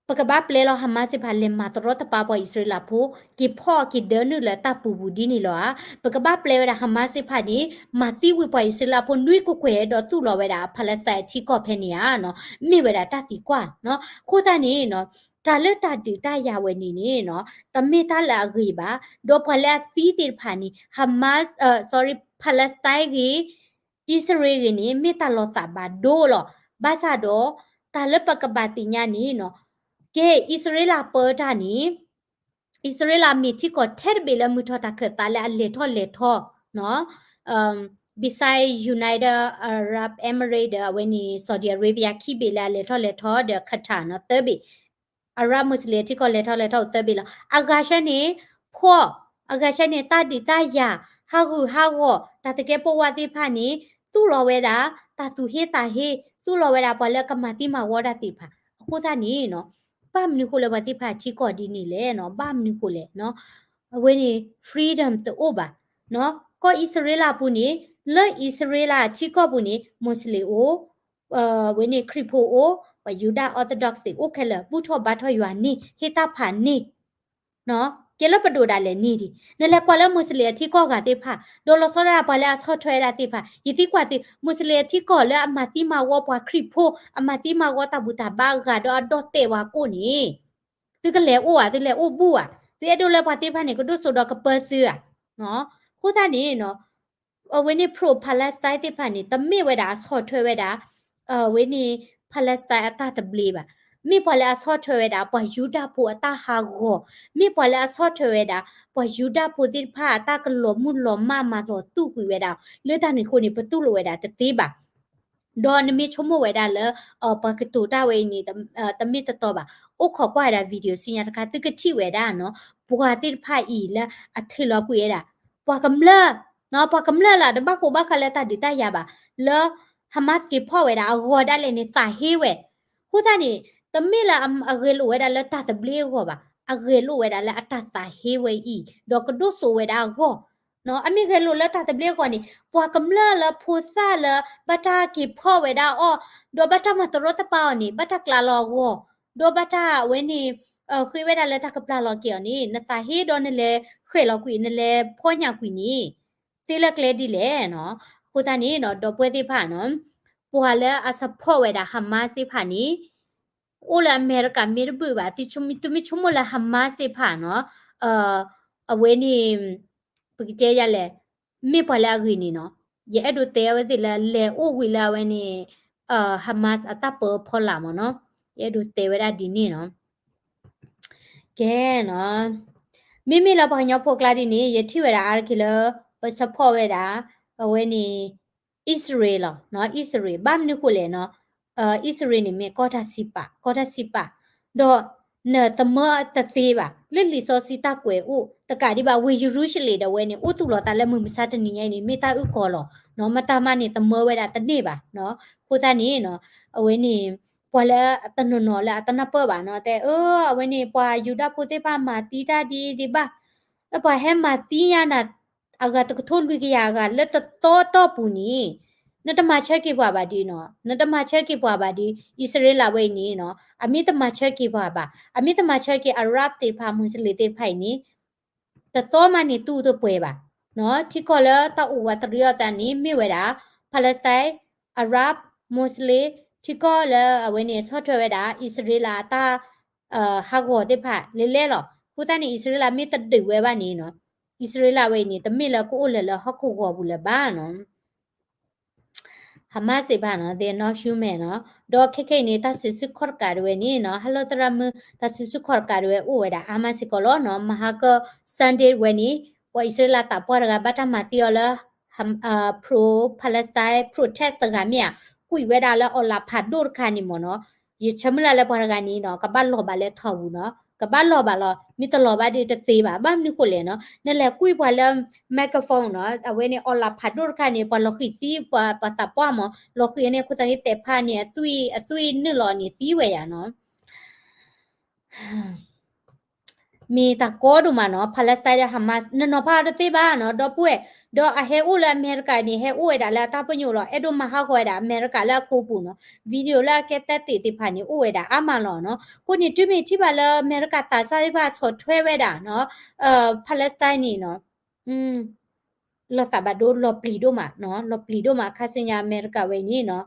ပ ပကဘၣ်ပျဲလီၤ Hamas သ့ၣ်တဖၣ် လဲၤမၤတရီတပါပှၤအံၣ်စရ့လးဖိ က့ၤဖီၣ်က့ၤဒၢနုာ်လၢတၢ်ပူၤပူၤဒ်န့ၣ်လီၤဧါ. ပကဘၣ်ပျဲဝဲဒၣ် Hamas သ့ၣ်တဖၣ်န့ၣ် မၤသံဝံၤပှၤအံၣ်စရ့လးဖိနွံကကွဲၢ်ဒီးသူၣ်လီၤဝဲဒၣ် Palestine အထံကီၢ်ဖဲန့ၣ်ဧါနီၤ, မ့ၢ်ဝဲဒၣ်တၢ်သံကွၢ်နီၤ. အဃိသတးန့ၣ်နီၤ တၢ်လၢတၢ်ဒုးတၢ်ယၤဝဲန့ၣ်န့ၣ်နီၤ တမ့ၢ်တၢ်လၢအဂ့ၤဘၣ်, ဒီးပှၤလၢအသံသ့ၣ်တဖၣ်န့ၣ် Hamas, sorry, Palestine ဂ့ၤ အံၣ်စရ့လးဂ့ၤန့ၣ် မ့ၢ်တၢ်လီၤသးဘၣ်ဒိလီၤ. ဘၣ်ဆၣ်ဒီး တၢ်လၢပကဘၣ်သ့ၣ်ညါန့ၣ်နီၤ ကဲ အံၣ်စရ့လးပၢတၢ်န့ၣ် အံၣ်စရ့လးမ့ၢ်ထံကီၢ်ထဲတဘ့ၣ်လၢမုၢ်ထီၣ်တၢ်ခၢၣ်သးလၢအလဲၤထီၣ်လဲၤထီနီၤ, beside United Arab Emirates ဒီးအဝဲန့ၣ် Saudi Arabia ခံဘ့ၣ်လၢအလဲၤထီၣ်လဲၤထီဒီး Qatar နီၤ သၢဘ့ၣ် Arab Muslim ထံကီၢ်လဲၤထီၣ်လဲၤထီအိၣ်သၢဘ့ၣ်လီၤ. အဂၤဆၢန့ၣ် ဖှီၣ်, အဂၤဆၢန့ၣ် တၢ်ဒုးတၢ်ယၤ ဟးဂူာ်ဟးဂီၤ တၢ်သကဲးပဝးသ့ၣ်တဖၣ်န့ၣ် သူၣ်လီၤဝဲဒၣ် တၢ်သူၣ်ဟ့သးဟ့ သူၣ်လီၤဝဲဒၣ်ပှၤလၢကမၤသံမၤဝီတၢ်သ့ၣ်တဖၣ်. အဃိသတးန့ၣ်နီၤ ဘၣ်မနုၤဃိလၢပှၤသ့ၣ်တဖၣ်ထံကီၢ်ဒ်န့ၣ်လဲၣ်နီၤ, ဘၣ်မနုၤဃိလဲၣ်နီၤ, အဝဲန့ၣ် freedom တအိၣ်ဘၣ်နီၤ. ကီၢ်အံၣ်စရ့လးပူၤန့ၣ် လၢအံၣ်စရ့လးထံကီၢ်ပူၤန့ၣ် Muslim အိၣ် အဝဲန့ၣ် ခရံာ်ဖိအိၣ်, ပှၤယူဒၤ Orthodox သ့ၣ်အိၣ်ခဲလၢာ်, ဘူၣ်ထီၣ်ဘါထီၣ်ယွၤန့ၢ် ဟ့ၣ်တၢ်ဖးန့ၢ် ကဲလၢပဒိၣ်ဒၣ်လဲာ်န့ၢ်ဒံး. နလဲၤကွၢ်လၢ Muslim အထံကီၢ်ဂၤသ့ၣ်တဖၣ် ဒီးလီၤဆီဒၣ်ပှၤလၢအဆီၣ်ထွဲဝဲဒၣ်သ့ၣ်တဖၣ် ယသံကွၢ်သု Muslim အထံကီၢ်လၢအမၤသံမၤဝီပှၤခရံာ်ဖိ အမၤသံမၤဝီတၢ်ဘူၣ်တၢ်ဘါအဂၤဒီးအဒီၣ်တဲာ်ဝဲကိၣ်န့ၣ် သုကလဲၤအိၣ်ဧါ, သုလဲၤအိၣ်ဘူၣ်ဧါ, သုအဲၣ်ဒိးလၢပှၤသ့ၣ်တဖၣ်န့ၣ် ကဒိၣ်စိဒီးကပၢသုဧါ. အဃိသတးန့ၣ်နီၤ အဝဲန့ၣ် pro Palestine သ့ၣ်တဖၣ်န့ၣ် တမ့ၢ်ဝဲဒၣ်အဆီၣ်ထွဲဝဲဒၣ် အဝဲန့ၣ် Palestine အတၢ်သဘျ့ဘၣ်. မ့ၢ်ပှၤလၢအဆီၣ်ထွဲဝဲဒၣ် ပှၤယူဒၤဖိအတၢ်ဟးဂီၤ, မ့ၢ်ပှၤလၢအဆီၣ်ထွဲဝဲဒၣ် ပှၤယူဒၤဖိသ့ၣ်တဖၣ်အတၢ်ကလီၤမုၢ်လီၤမၢ်မၤလီၤတူာ်ကွံာ်ဝဲဒၣ်, လၢတၢ်န့ၣ်အဃိန့ၣ် ပတူၢ်လိာ်ဝဲဒၣ်တသ့ဘၣ်. ဒီးနမ့ၢ်ဆိကမိၣ်ဝဲဒၣ်လၢ ပှၤကတိၤတၢ်ဝဲအံၤန့ၣ် တမ့ၢ်တတီဘၣ်. အိၣ်ခိးကွၢ်ဝဲဒၣ် video ဆူညါတခါ သုကထံၣ်ဝဲဒၣ်နီၤ, ပှၤသ့ၣ်တဖၣ်အံၤလၢအထံၣ်လီၤကွံာ်ဝဲဒၣ် ပှၤကမျၢၢ်, ပှၤကမျၢၢ်လၢတဘၣ်ဃိဘၣ်ဃးလၢတၢ်ဒုးတၢ်ယၤဘၣ်, လၢ Hamas က့ၤဖီၣ်ဝဲဒၣ်အဂီၤဒၣ်လဲာ်န့ၣ် သးဟ့ဝဲ. အဃိသတးန့ၣ် တမ့ၢ်လၢအဂဲၤလိာ်ဝဲဒၣ်လၢတၢ်သဘျ့အဂီၢ်ဘၣ်, အဂဲၤလိာ်ဝဲဒၣ်လၢအတၢ်သးဟ့ဝဲအံၤ ဒီးကဒိၣ်စိဝဲဒၣ်အဂီၢ် အမ့ၢ်ဂဲၤလိာ်လၢတၢ်သဘျ့အဂီၢ်န့ၣ် ပှၤကမျၢၢ်လၢဖိသၣ်လၢ ဘၣ်တၢ်က့ၤဖီၣ်ဝဲဒၣ်အီၤ, ဒီးဘၣ်တၢ်မၤတရီတပါအီၤန့ၣ် ဘၣ်တၢ်ကျးလီၤအဂီၢ်, ဒီးဘၣ်တၢ်အဝဲန့ၣ် ဃ့ဝဲဒၣ်လၢတၢ်ကပျၢ်လီၤက့ၤအီၤန့ၣ် နသးဟ့ဒီးနလဲၤဃဲးလီၤကွံာ် နလဲၤဖီၣ်ညၣ်ကွံာ်န့ၣ် သ့လၢကျဲဒ်လဲၣ်နီၤ. အဃိသတးန့ၣ်နီၤ ဒီပုၢ်ဝဲၢ်သ့ၣ်တဖၣ်နီၤ ပှၤလၢအ support ဝဲဒၣ် Hamas သ့ၣ်တဖၣ်န့ၣ် အိၣ်လၢအမဲရကၤမ့ၢ်တဘၣ်ဘၣ်, သုမ့ၢ်ဆိကမိၣ်လၢ Hamas သ့ၣ်တဖၣ်နီၤ အဝဲန့ၣ် ပကတဲယၤလဲၣ်, မ့ၢ်ပှၤလၢအဂ့ၤန့ၣ်နီၤ, ယအဲၣ်ဒိးတဲအဝဲသ့ၣ်လၢလဲၤအိၣ်ဝံၤလၢအဝဲန့ၣ် Hamas အတၢ်ပၢအဖီလာ်မ့ၢ်နီၤ, ယအဲၣ်ဒိးတဲဝဲဒၣ်ဒ်န့ၣ်နီၤ. ကဲနီၤ, မ့မ့ၢ်လၢပှၤကညီဖိကျါဒ်န့ၣ် ယထံၣ်ဝဲဒၣ်အါတက့ၢ်လၢ ပ support ဝဲဒၣ် အဝဲန့ၣ် အံၣ်စရ့လးလီၤ, အံၣ်စရ့လး ဘၣ်မနုၤဃိလဲၣ်နီၤ, အံၣ်စရ့လးန့ၣ်မ့ၢ်ကီၢ်တၢ်စံးပာ်, ကီၢ်တၢ်စံးပာ်, ဒီးနသမၢတသ့ဘၣ်, လၢလံာ်စီဆှံတၢ်ကွဲးအိၣ် တကးဒံးဘၣ် ဝ့ၢ်ယရူၤၡလ့ၣ်ဒီးဝဲန့ၣ် အိၣ်သူၣ်လီၤသးလၢမုၢ်မဆါတနံၤညါအံၤန့ၣ် မ့ၢ်တၢ်အုၣ်ကီၤလီၤ, မတၤမးန့ၣ် သမၢဝဲဒၣ်တန့ၢ်ဘၣ်, အဃိသတးန့ၣ် အဝဲန့ၣ် ပှၤလၢတနီၤနီၤလၢအတနၢ်ပၢၢ်ဘၣ်နီၤ တဲ အၢ အဝဲန့ၣ် ပှၤယူဒၤဖိသ့ၣ်တဖၣ်မၤသံတၢ်ဒ်ဒံးဘၣ်, လၢပှၤဟဲမၤသံညါနၤ အဂၤတကထိလွံၢ်ကယၤအဂၤလၢတသီတီၢ်ပူၤန့ၣ် နတမၤဆၢက့ၤပှၤဘၣ်ဒုနီၤ, နတမၤဆၢက့ၤပှၤဘၣ်ဒု, အံၣ်စရ့လးဝဲအံၤန့ၣ်နီၤ အမ့ၢ်တမၤဆၢက့ၤပှၤဘၣ်, အမ့ၢ်တမၤဆၢက့ၤ Arab သ့ၣ်တဖၣ် Muslim သ့ၣ်တဖၣ်အံၤန့ၣ် တသီမးန့ၣ်တူၢ်တပှဲၤဘၣ်, ထံကီၢ်လၢတၢ်အိၣ်ဝးတရံးအီၤသးန့ၣ် မ့ၢ်ဝဲဒၣ် Palestine, Arab, Muslim ထံကီၢ်လၢအဝဲန့ၣ် ဆီၣ်ထွဲဝဲဒၣ် အံၣ်စရ့လးအတၢ် ဟးဂီၤသ့ၣ်တဖၣ်လဲၤလဲၤလီၤ. အဃိသတးန့ၣ် အံၣ်စရ့လးမ့ၢ်တဒုးဝဲဘၣ်န့ၣ်နီၤ, အံၣ်စရ့လးဝဲအံၤန့ၣ် တမ့ၢ်လၢကအိၣ်လၢၤလၢဟီၣ်ခိၣ်ဂီၤပူၤလၢၤဘၣ်နီၤ. Hamas သ့ၣ်တဖၣ်နီၤ they're not human နီၤ, ဒီးခဲခဲအံၤန့ၣ် တၢ်စံးဆူၣ်ခီၣ်တကးဒၣ်ဝဲန့ၣ်နီၤ ဟဲလီၤသရၣ်မုၣ် တၢ်စံးဆူၣ်ခီၣ်တကးဒၣ်ဝဲအိၣ်ဝဲဒၣ်အါမးစ့ၢ်ကီးလီၤနီၤ. မဟါက Sunday ဝဲန့ၣ် ပှၤအံၣ်စရ့လးသးပှၢ်တဂၤ ဘၣ်တၢ်မၤသံအီၤလၢ pro Palestine protest တဂၤမ့ၢ်ဧါ, ကွံာ်ဝဲဒၣ်လၢအီလးဖးဒိၣ်တခါန့ၣ်မ့ၢ်နီၤ, ယဆၢမုၢ်လၢ်လၢပှၤတဂၤန့ၣ်နီၤ ကဘၣ်လီၤဘၣ်လၢထီပူၤနီၤ, ကဘၣ်လီၤဘၣ်လီၤ, မ့ၢ်တလီၤဘၣ်ဒီးတသ့ဘၣ်. ဘၣ်မနုၤဃိလဲၣ်နီၤ, နလဲၤကွံာ်ပှၤလၢ microphone နီၤ အဝဲန့ၣ် အီလးဖးဒိၣ်တခါန့ၣ် ပှၤလီၤဃံၤသံ ပှၤ ပှၤသးပှၢ်မ့ၢ် လီၤဃံၤန့ၣ် ခိၣ်သးန့ၣ်သဲးဖးန့ၣ် အသွံၣ် အသွံၣ်နုာ်လီၤန့ၣ်သံဝဲယၤနီၤ. မ့ၢ်တၢ်ကီဒိၣ်မးနီၤ Palestine ဒီး Hamas နနီၤဖးတသ့ဘၣ်နီၤ ဒီပုၢ်ဝဲၢ်, ဒီးအဟဲအိၣ်လၢအမဲရကၤန့ၣ် ဟဲအိၣ်ဝဲဒၣ်လၢအတၢ်ပညိၣ်လီၤ အဲၣ်ဒိးမၤဟးဂီၤဝဲဒၣ်အမဲရကၤလၢအကိာ်ပူၤနီၤ video လၢအကဲတၢ်သ့ၣ်သ့ၣ်တဖၣ်န့ၣ် အိၣ်ဝဲဒၣ်အါမးလီၤနီၤ အဃိန့ၣ် တုၤမ့ၢ်ထံၣ်ဘၣ်လၢအမဲရကၤသးစၢ်သ့ၣ်တဖၣ်ဆီၣ်ထွဲဝဲဒၣ်နီၤ Palestine န့ၣ်နီၤ လီၤသးဘၣ်ဒိလီၤပျံၤဒိၣ်မးနီၤ လီၤပျံၤဒိၣ်မး ခါဆူညါအမဲရကၤဝဲန့ၣ်နီၤ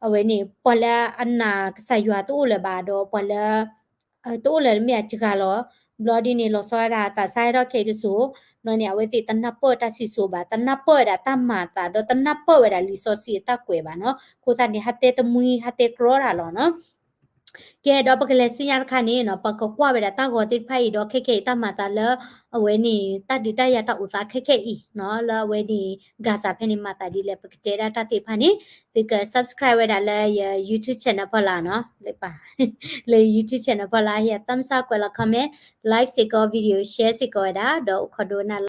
အဝဲန့ၣ် ပှၤလၢအနာ်ကစၢ်ယွၤတအိၣ်လၢၤဘၣ်ဒီးပှၤလၢ တအိၣ်လၢၤမ့ၢ်အစှၤလီၤ ဘျီဒ်န့ၣ် လီၤဆီဒၣ်တၢ်သးစၢ်ဟဲထီၣ်ခဲအံၤတစိၤ ဘျီန့ၣ် အဝဲသ့ၣ်တနၢ်ပၢၢ်တၢ်စံၣ်စိၤဘၣ် တနၢ်ပၢၢ်ဝဲဒၣ်တၢ်မၤအသး ဒီးတနၢ်ပၢၢ်ဝဲဒၣ်လံာ်စီဆှံအတၢ်ကွဲးဘၣ်နီၤ အဃိသတးန့ၣ် ဟးတဲတမှံ ဟးတဲကြီတၢ်လီၤနီၤ ကဲဒီးပကလဲၤဆူညါတခါန့ၣ်နီၤ ပကကွၢ်ဝဲဒၣ်တၢ်ဂီၤသ့ၣ်တဖၣ်အံၤဒီးခဲခဲအံၤတၢ်မၤသးလၢ အဝဲန့ၣ် တၢ်ဒုးတၢ်ယၤတၢ်အိၣ်သးခဲခဲအံၤနီၤ လၢအဝဲန့ၣ် Gaza ဖဲန့ၣ်မၤသးဒ်လဲၣ် ပကတဲဒၣ်တၢ်သ့ၣ်တဖၣ်န့ၣ် သုက subscribe ဝဲဒၣ်လၢယ YouTube channel ဖီလာ်နီၤ လၢပ လၢ YouTube channel ဖီလာ် ဟ့ၣ် thumbs up ကွဲးလီၤ comment like စ့ၢ်ကီး video share စ့ၢ်ကီးဝဲဒၣ် ဒီးအိၣ်ခိးဒိကနၣ်လီၤ